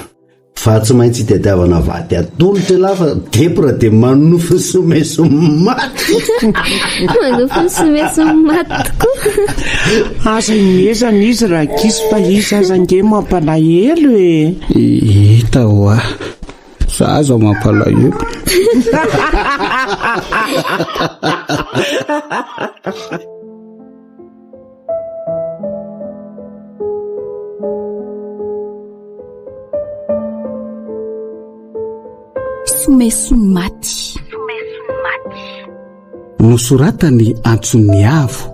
Fa tsy maintsy itadiavana vady atolotra elah fa depra dia manonofy ny someso maty. Manonofy ny someso maty tokoa. Aza imezana izy rankizy fa izy aza ange mampalahelo e. Hita hoa. Za aza mampalahelo. Someson'ny maty. Nosoratan'i Antson'ny Avo.